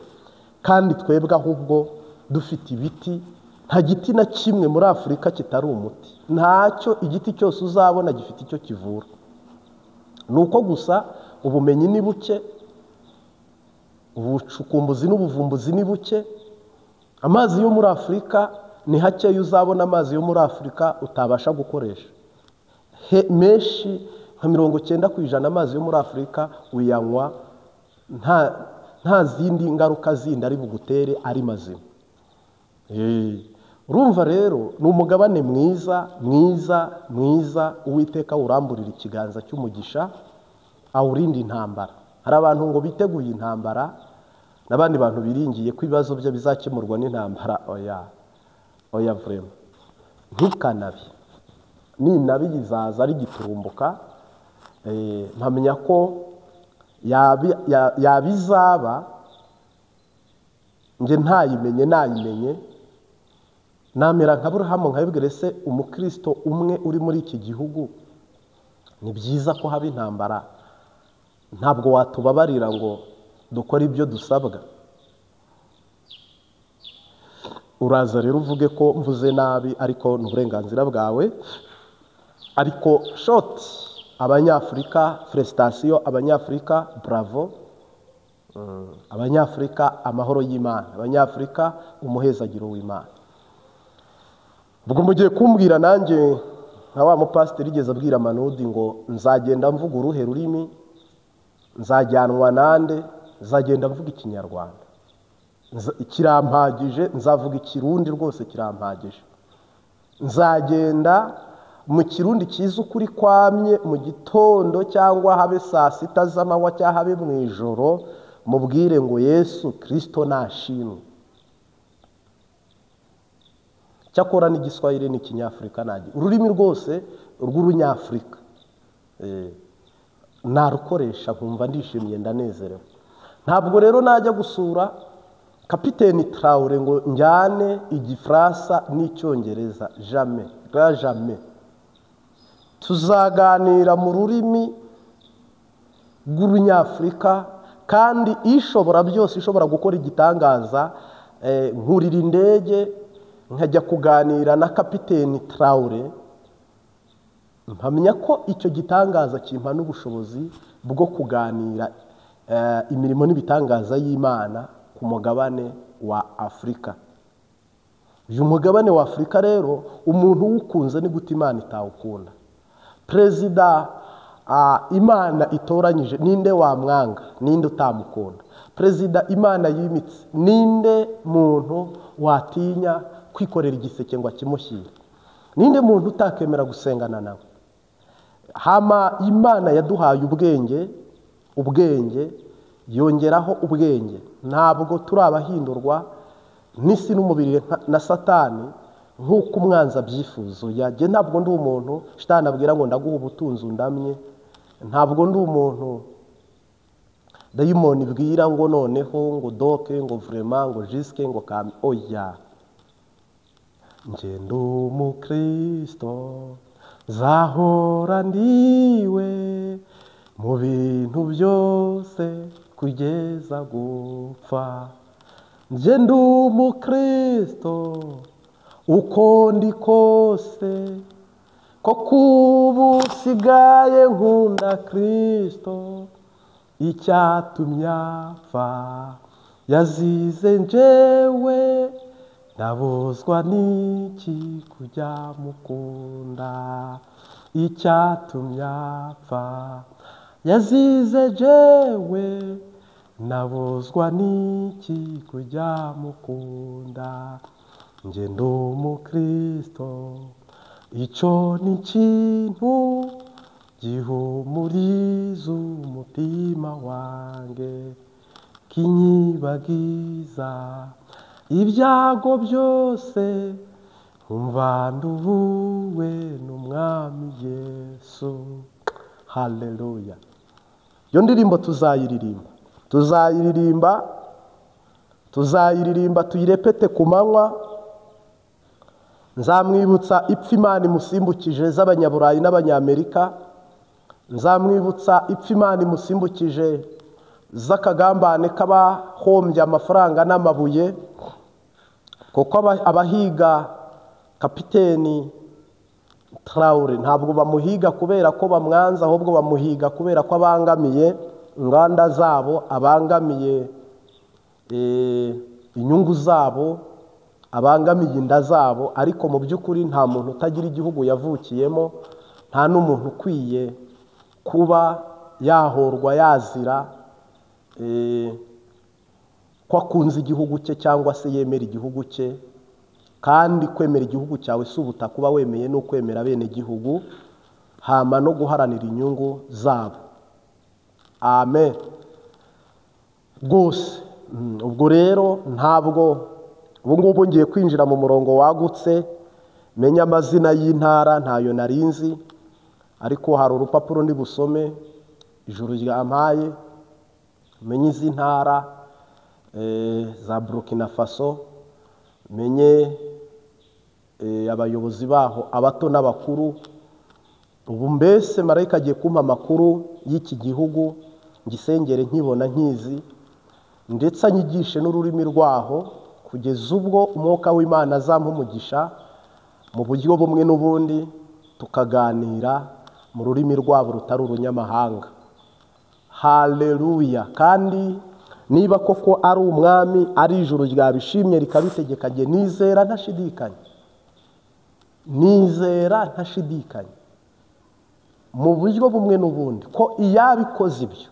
kandi twebwe ahubwo dufite ibiti. Nta giti na kimwe muri Afurika kitari umuti, ntacyo. Igiti cyose uzabona gifite icyo kivura. Nuko gusa ubumenyi ni buke, ubucukumbuzi n'ubuvumbuzi ni buke. Amazi yo muri Afurika ni hakeya, uzabona amazi yo muri Afurika utabasha gukoresha. Menshi nka 90% amazi yo muri Afurika uyanywa nta zindi ngaruka zindi ari bugutere, ari mazima. Urumva rero ni umugabane mwiza mwiza mwiza. Uwiteka uramburira ikiganza cy'umugisha, awurinda intambara. Hari abantu ngo biteguye intambara, n'abandi bantu biringiye ko ibibazo bye bizakemurwa n'intambara. Oya oya, vraiment ntukanabi, ninabi izaza ari giturumbuka. Mpamenya ko yabizaba Nge ntayimenye nayimenye namera nka Aburahamu nkabibwira se umukristo umwe uri muri iki gihugu, ni byiza ko haba intambara, ntabwo watubabarira ngo dukore ibyo dusabwa. Uraza rero uvuge ko mvuze nabi, ariko ni uburenganzira bwawe. Ariko short, Abanyafurika felicitation, Abanyafurika bravo, Abanyafurika amahoro y'Imana, Abanyafurika umuhezagiro w'Imana. Ubwo mugiye kumbwira nanjye nka wa mupasiteri igeze abwira Manudi ngo nzagenda mvuga uruhe rurimi, nzajyanwa nande, nzagenda mvuga Ikinyarwanda kirampagije, nzavuga Ikirundi rwose kirampagije, nzagenda mu Kirundi cyiza ukuri kwamye mu gitondo cyangwa habe saa sita z'amanywa cyangwa habe mu ijoro, mubwire ngo Yesu Kristo nashimwe. Cyakora n'Igiswahili n'Ikinyafurika nagi ururimi rwose rw'urunyafurika narukoresha nkumva ndishimye ndanezerewe. Ntabwo rero najya gusura Kapiteni Traore ngo njyane Igifaransa n'Icyongereza, jamais, grand jamais. Tuzaganira mu rurimi rw'urunyafurika, kandi ishobora byose, ishobora gukora igitangaza. Nkurira indege nkajya kuganira na Kapiteni Traore, mpamya ko icyo gitangaza kimpa n'ubushobozi bwo kuganira imirimo n'ibitangaza y'Imana ku mugabane wa Afurika. Uyu mugabane wa Afurika rero umuntu uwukunze ni gute Imana itawukunda? Perezida Imana itoranyije ninde wamwanga, ninde utamukunda? Perezida Imana yimitse ninde muntu watinya kwikorera igiseke ngo akimushyire? Ninde muntu utakemera gusengana nawe? Hama Imana yaduhaye ubwenge, ubwenge yongeraho ubwenge. Ntabwo turi abahindurwa n'isi n'umubiri na Satani nk'uko umwanzi abyifuza. Yajye ntabwo ndi umuntu Shitani abwira ngo ndaguha ubutunzi undamye, ntabwo ndi umuntu dayimoni ibwira ngo noneho ngo doke ngo vraiment ngo jiske ngo kame. Oya, nge ndi umukristo nzahora ndiwe mu bintu byose kugeza gupfa. Nge ndi umukristo uko ndi kose, ko kubu sigaye nkunda Kristo, icyatumye apfa yazize njyewe, ndabuzwa n'iki kujya mukunda? Icyatumye apfa yazize jewe, nabuzwa n'iki kujya mukunda? Nge ndi umukristo, icyo ni ikintu gihumuriza umutima wanjye, kinyibagiza ibyago byose, nkumva nduhuwe n'Umwami Yesu. Haleluya. Iyo ndirimbo tuzayiririmba, tuzayiririmba, tuzayiririmba, tuyirepete ku manywa. Nzamwibutsa ipfa Imana imusimbukije z'Abanyaburayi n'Abanyamerika, nzamwibutsa ipfa Imana imusimbukije z'akagambane k'abahombye amafaranga n'amabuye, kuko abahiga Kapiteni Traore ntabwo bamuhiga kubera ko bamwanza, ahubwo bamuhiga kubera ko abangamiye inganda zabo, abangamiye inyungu zabo, abangamiye inda zabo. Ariko mu by'ukuri nta muntu utagira igihugu yavukiyemo, nta n'umuntu ukwiye kuba yahorwa yazira ko akunze igihugu cye cyangwa se yemera igihugu cye. Kandi kwemera igihugu cyawe si ubutaka uba wemeye, no kwemera bene gihugu, hama no guharanira inyungu zabo. Amen rwose. Ubwo rero ntabwo ubu ngubu ngiye kwinjira mu murongo wagutse, menya amazina y'intara ntayo narinzi, ariko hari urupapuro ndi busome ijuru ryampaye, menye izi ntara za Burkina Faso, menye abayobozi baho abato n'abakuru. Ubu mbese marayika agiye kumpa amakuru y'iki gihugu, ngisengere nkibona nkizi, ndetse anyigishe n'ururimi rwaho, kugeza ubwo umwuka w'Imana azampa umugisha mu buryo bumwe n'ubundi, tukaganira mu rurimi rwabo rutari urunyamahanga. Haleluya! Kandi niba koko ari umwami, ari ijuru ryabishimye rikabitegeka, jye nizera ntashidikanya, nizera ntashidikanya mu buryo bumwe n'ubundi ko iyabikoze ibyo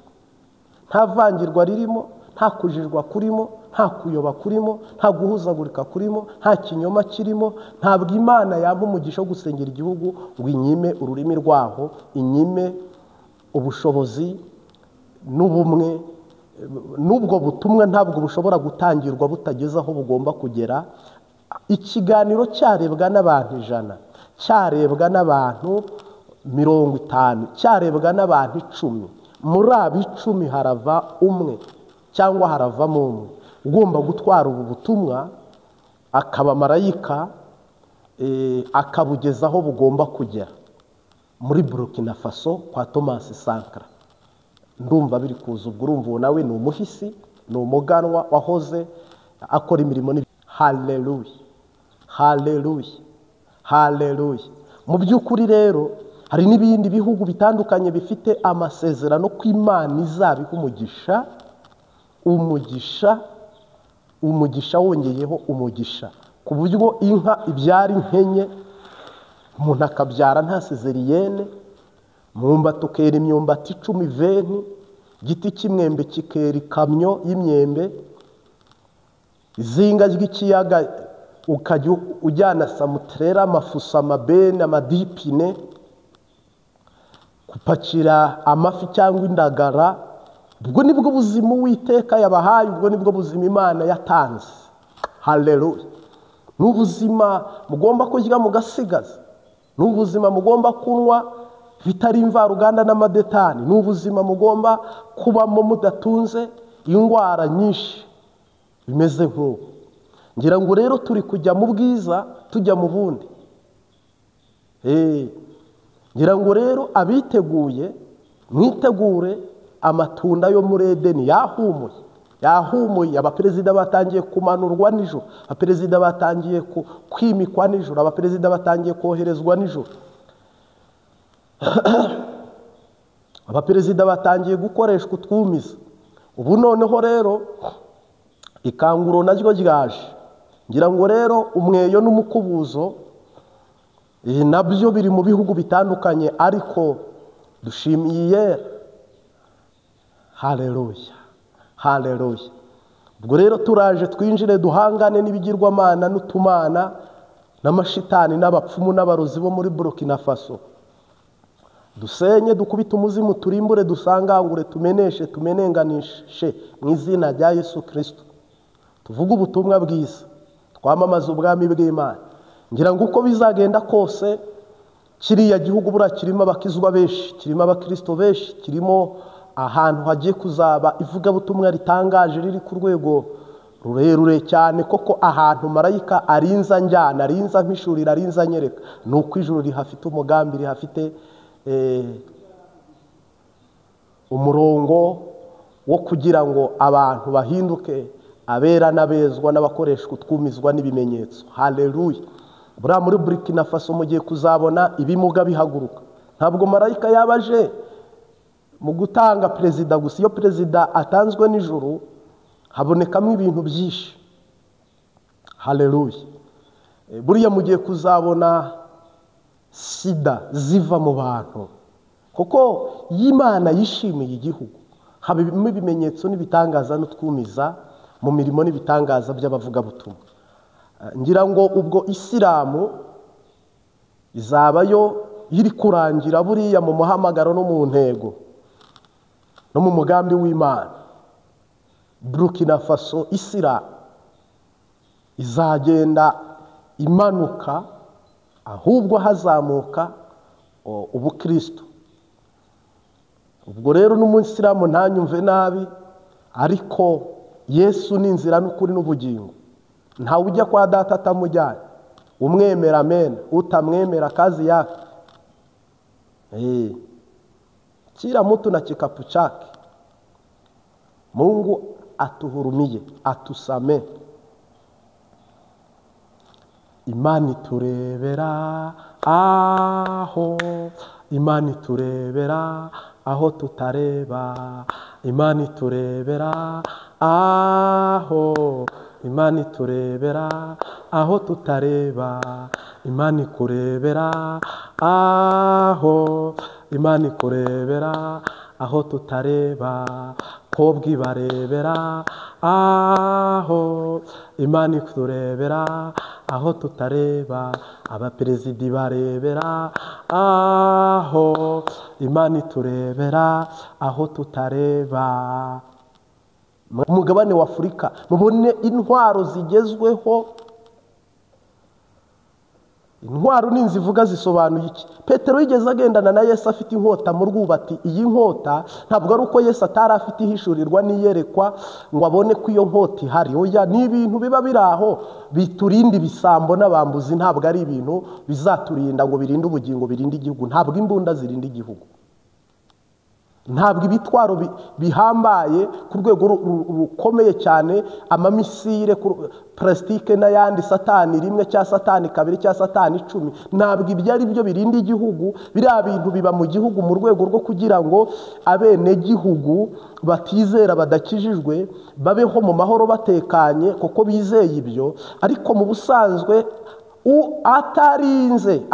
nta vangirwa ririmo, nta kujijwa kurimo, nta kuyoba kurimo, nta guhuzagurika kurimo, nta kinyoma kirimo. Ntabwo Imana yampa umugisha wo gusengera igihugu ngo inyime ururimi rwaho, inyime ubushobozi n'ubumwe. N'ubwo butumwa ntabwo bushobora gutangirwa butageze aho bugomba kugera. Ikiganiro cyarebwa n'abantu 100, cyarebwa n'abantu 50, cyarebwa n'abantu 10, muri abo 10 harava umwe cyangwa haravamo umwe ugomba gutwara ubu butumwa, akaba marayika, akabugeza aho bugomba kugera muri Burkina Faso kwa Thomas Sankara. Ndumva biri kuza. Ubwo urumva uwo nawe ni umuhisi, ni umuganwa wahoze akora imirimo. Haleluya, haleluya, haleluya! Mu by'ukuri rero hari n'ibindi bihugu bitandukanye bifite amasezerano ko Imana izabiha umugisha, umugisha, umugisha wongeyeho umugisha, ku buryo inka ibyara inkenye, umuntu akabyara nta sezeriyene, umwumbati ukera imyumbati 10 veni, igiti cy'imyembe kikera ikamyo y'imyembe, izinga ry'ikiyaga ukajya ujyana samutrera, amafuso, amabene, amadipine, gupakira amafi cyangwa indagara. Ubwo nibwo buzima Uwiteka yabahaye, ubwo nibwo buzima Imana yatanze. Haleluya! Ni ubuzima mugomba kurya mugasigaza, ni ubuzima mugomba kunywa bitari imvaruganda n'amadetani, ni ubuzima mugomba kubamo mudatunze indwara nyinshi bimeze nk'ubu. Ngira ngo rero turi kujya mu bwiza tujya mu bundi. Ngira ngo rero abiteguye mwitegure, amatunda yo muri Edeni yahumuye, yahumuye. Abaperezida batangiye kumanurwa nijoro, abaperezida batangiye kwimikwa nijoro, abaperezida batangiye koherezwa nijoro, abaperezida batangiye gukoreshwa utwumiza. Ubu noneho rero ikanguro naryo ryaje. Ngira ngo rero umweyo n'umukubuzo nabyo biri mu bihugu bitandukanye, ariko dushimiye. Haleluya, haleluya! Ubwo rero turaje twinjire duhangane n'ibigirwamana n'utumana n'amashitani n'abapfumu n'abarozi bo muri Burkina Faso. Dusenye, dukubite umuzimu, turimbure, dusangangure, tumeneshe, tumenenganishe mu izina rya Yesu Kristo. Tuvuge ubutumwa bwiza, twamamaze ubwami bw'Imana. Ngira ngo uko bizagenda kose, kiriya gihugu buriya kirimo abakizwa benshi, kirimo abakristo benshi, kirimo ahantu hagiye kuzaba ivugabutumwa ritangaje riri ku rwego rurerure cyane. Koko ahantu marayika arinza njyana, arinza mpishurira, arinza nyereka, ni uko ijuru rihafite umugambi, rihafite umurongo wo kugira ngo abantu bahinduke abera n'abezwa n'abakoreshwa utwumizwa n'ibimenyetso. Haleluya! Buriya muri Burkina Faso mugiye kuzabona ibimuga bihaguruka. Ntabwo marayika yabaje mu gutanga perezida gusa. Iyo perezida atanzwe nijoro habonekamo ibintu byinshi. Haleluya! Buriya mugiye kuzabona sida ziva mu bantu, kuko Imana yishimiye igihugu. Habimo ibimenyetso n'ibitangaza n'utwumiza mu mirimo n'ibitangaza by'abavugabutumwa. Ngira ngo ubwo Isilamu izabayo iri kurangira buriya mu muhamagaro no mu ntego no mu mugambi w'Imana. Burkina Faso Isilamu izagenda imanuka, ahubwo hazamuka ubukristo. Ubwo rero n'umusilamu ntanyumve nabi, ariko Yesu ni inzira n'ukuri n'ubugingo, ntawe ujya kwa data atamujyanye. Umwemera amen, utamwemera kazi yake. Kila mtu na kikapu chake. Mungu atuhurumie, atusame. Imana iturebera aho, Imana iturebera aho tutareba, Imana iturebera aho, Imana iturebera aho tutareba, Imana ikurebera aho, Imana ikurebera aho tutareba, kobwa ibarebera aho, Imana ikurebera aho tutareba, abaperezida barebera aho, Imana iturebera aho tutareba. Umugabane wa Afurika mubone intwaro zigezweho. Intwaro ninzivuga zisobanuye iki? Petero yigeze agendana na Yesu afite inkota mu rwubati. Iyi nkota ntabwo ari uko Yesu atari afite ihishurirwa n'iyerekwa ngo abone ko iyo nkota ihari. Oya, ni ibintu biba biri aho biturinda ibisambo n'abambuzi, ntabwo ari ibintu bizaturinda ngo birinde ubugingo, birinde igihugu. Ntabwo imbunda zirinda igihugu, ntabwo ibitwaro bihambaye ku rwego rukomeye cyane, amamisire plastique n'ayandi, satani rimwe cya satani kabiri cya satani 10, ntabwo ibyo ari byo birinda igihugu. Biriya bintu biba mu gihugu mu rwego rwo kugira ngo abene gihugu batizera badakijijwe babeho mu mahoro batekanye, kuko bizeye ibyo. Ariko mu busanzwe atarinze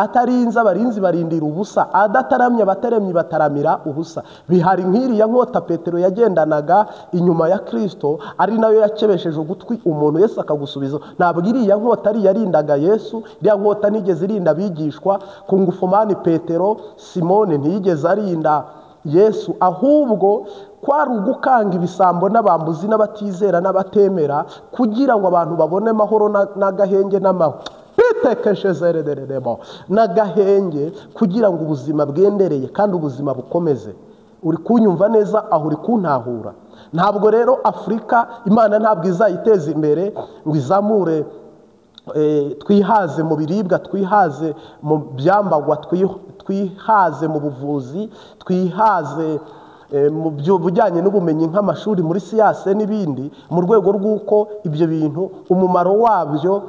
abarinzi barindira ubusa, adataramye abataremye bataramira ubusa. Bihari nk'iriya nkota Petero yagendanaga inyuma ya Kristo, ari nayo yakebesheje ugutwi umuntu Yesu akagusubiza. Ntabwo iriya nkota ari yarindaga Yesu, iriya nkota nigeze irinda abigishwa. Ku ngufumani Petero, Simone ntiyigeze arinda Yesu, ahubwo kwari ugukanga ibisambo n'abambuzi n'abatizera n'abatemera, kugira ngo abantu babone amahoro n'agahenge n'amahoro n'agahenge, kugira ngo ubuzima bwendereye kandi ubuzima bukomeze. Uri kunyumva neza aho uri kuntahura? Ntabwo rero Afurika Imana ntabwo izayiteza imbere ngo izamure, twihaze mu biribwa, twihaze mu byambagwa, twihaze mu buvuzi, twihaze mu bijyanye n'ubumenyi nk'amashuri muri siyanse n'ibindi, mu rwego rw'uko ibyo bintu umumaro wabyo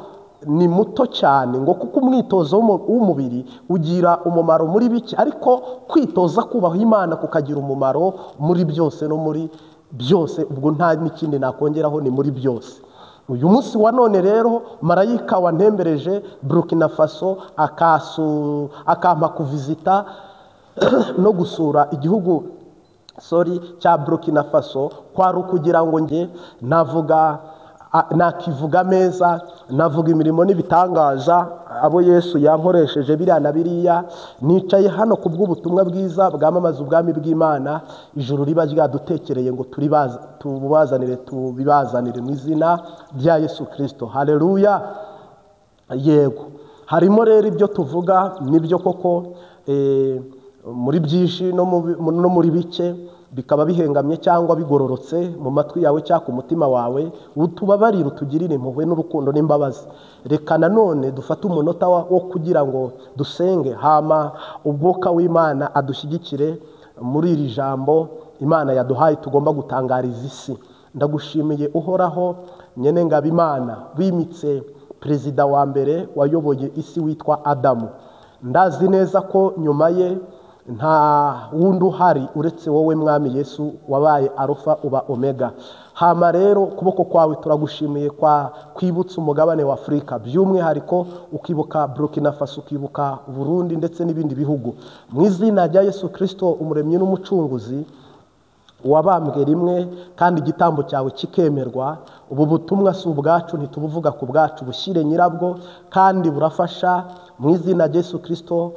ni muto cyane, ngo kuko umwitozo w'umubiri ugira umumaro muri bike, ariko kwitoza kubaha Imana kukagira umumaro muri byose no muri byose. Ubwo nta n'ikindi nakongeraho, ni muri byose. Uyu munsi wa none rero marayika wantembereje Burkina Faso akampa kuvizita no gusura igihugu cya Burkina Faso, kwari ukugira ngo nge navuga nakivuga meza, navuga imirimo n'ibitangaza abo Yesu yankoresheje biriya na biriya. Nicaye hano ku bw'ubutumwa bwiza bwamamaza ubwami bw'Imana, ijuru riba ryadutekereye ngo tubazanire, tubibazanire mu izina rya Yesu Kristo. Haleluya. Yego, harimo rero ibyo tuvuga nibyo koko, muri byinshi no muri bike, bikaba bihengamye cyangwa bigororotse mu matwi yawe cyangwa ku mutima wawe, utubabarire, utugirire impuhwe n'urukundo n'imbabazi. Reka nanone dufate umunota wo kugira ngo dusenge, hama ubwoka w'Imana adushyigikire muri iri jambo Imana yaduhaye tugomba gutangariza isi. Ndagushimiye Uhoraho nyene Ngabimana, wimitse perezida wa mbere wayoboye isi witwa Adamu. Ndazi neza ko nyuma ye nta wundi uhari uretse wowe Mwami Yesu, wabaye Alfa uba Omega. Hama rero kuboko kwawe turagushimiye kwa kwibutsa umugabane wa Afurika, by'umwihariko ukibuka Burkina Faso, ukibuka Burundi ndetse n'ibindi bihugu. Mu izina rya Yesu Kristo umuremyi n'umucunguzi, wabambwe rimwe kandi igitambo cyawe kikemerwa, ubu butumwa si ubwacu, ntitubuvuga ku bwacu, bushyire nyirabwo kandi burafasha. Mu izina rya Yesu Kristo,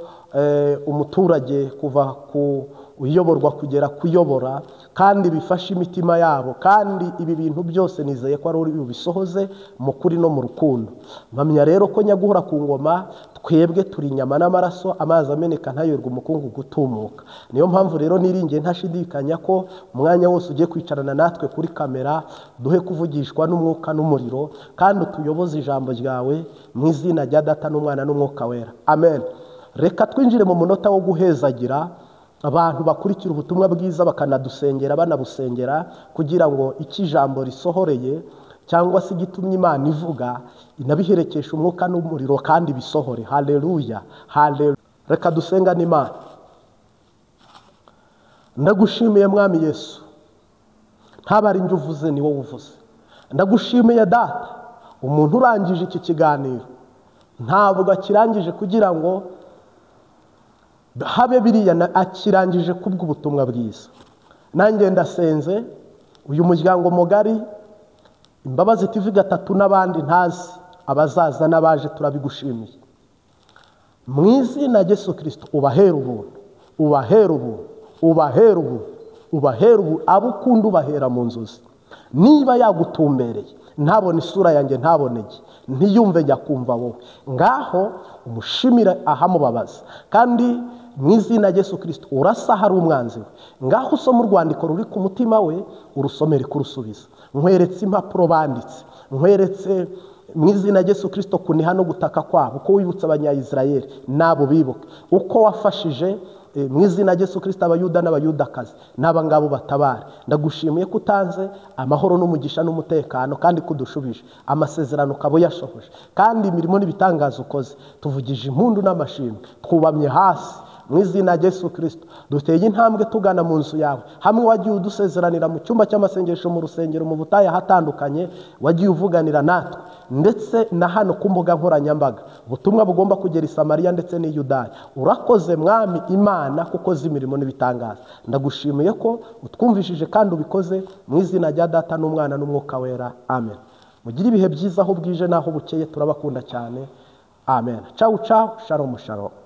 umuturage kuva ku uyoborwa kugera kuyobora, kandi bifashe imitima yabo, kandi ibi bintu byose nizeye ko ari uri bubisohoze mu kuri no mu rukundo. Mpamya rero ko nyaguhora ku ngoma Twebwe turi inyama n'amaraso, amazi ameneka ntayorwe umukungu gutumuka. Niyo mpamvu rero niringiye ntashidikanya ko umwanya wose ugiye kwicarana natwe kuri kamera, duhe kuvugishwa n'umwuka n'umuriro, kandi utuyoboze ijambo ryawe mu izina rya Data n'Umwana n'Umwuka Wera. Amen. Reka twinjire mu munota wo guhezagira abantu bakurikira ubutumwa bwiza bakanadusengera banabusengera, kugira ngo iki jambo risohoreye cyangwa se igitumye Imana ivuga inabiherekesha umwuka n'umuriro kandi bisohore. Haleluya, haleluya. Reka dusenga n'Imana. Ndagushimiye Mwami Yesu, ntabari njye uvuze ni wowe uvuze. Ndagushimiye Data, umuntu urangije iki kiganiro ntabwo akirangije kugira ngo habe biriya, akirangije kubw'ubutumwa bwiza. Nanjye ndasenze uyu muryango mugari Imbabazi TV 3 n'abandi ntazi, abazaza n'abaje, turabigushimiye mu izina rya Yesu Kristo. Ubahera ubuntu, ubahera ubuntu, ubahera ubuntu, ubahera ubuntu, abo ukunda ubahera mu nzozi. Niba yagutumbereye ntabone isura yanjye, ntabonege, ntiyumve njya kumva wowe, ngaho umushimire ahamubabaza. Kandi mu izina rya Yesu Kristo urasa hari umwanzi we, ngaho usoma urwandiko ruri ku mutima we, urusomere kurusubiza. Nkweretse impapuro banditse, nkweretse mu izina rya Yesu Kristo kuniha no gutaka kwabo, uko wibutsa Abanyayisirayeli nabo bibuka, uko wafashije mu izina rya Yesu Kristo Abayuda n'Abayudakazi n'aba ngabo batabara. Ndagushimiye ko utanze amahoro n'umugisha n'umutekano, kandi kudushubije amasezerano ukaba uyashohoje, kandi imirimo n'ibitangaza ukoze. Tuvugije impundu n'amashimwe, twubamye hasi mu izina rya Yesu Kristo. Duteye intambwe tugana mu nzu yawe, hamwe wagiye udusezeranira mu cyumba cy'amasengesho, mu rusengero, mu butayu ahatandukanye, wagiye uvuganira natwe, ndetse na hano ku mbuga nkoranyambaga. Ubutumwa bugomba kugera i Samariya ndetse n'i Yudaya. Urakoze Mwami Imana kuko uzi imirimo n'ibitangaza. Ndagushimiye ko utwumvishije kandi ubikoze mu izina rya Data n'Umwana n'Umwuka Wera. Amen. Mugire ibihe byiza aho bwije n'aho bukeye, turabakunda cyane. Amen. Ciao ciao, shalom shalom.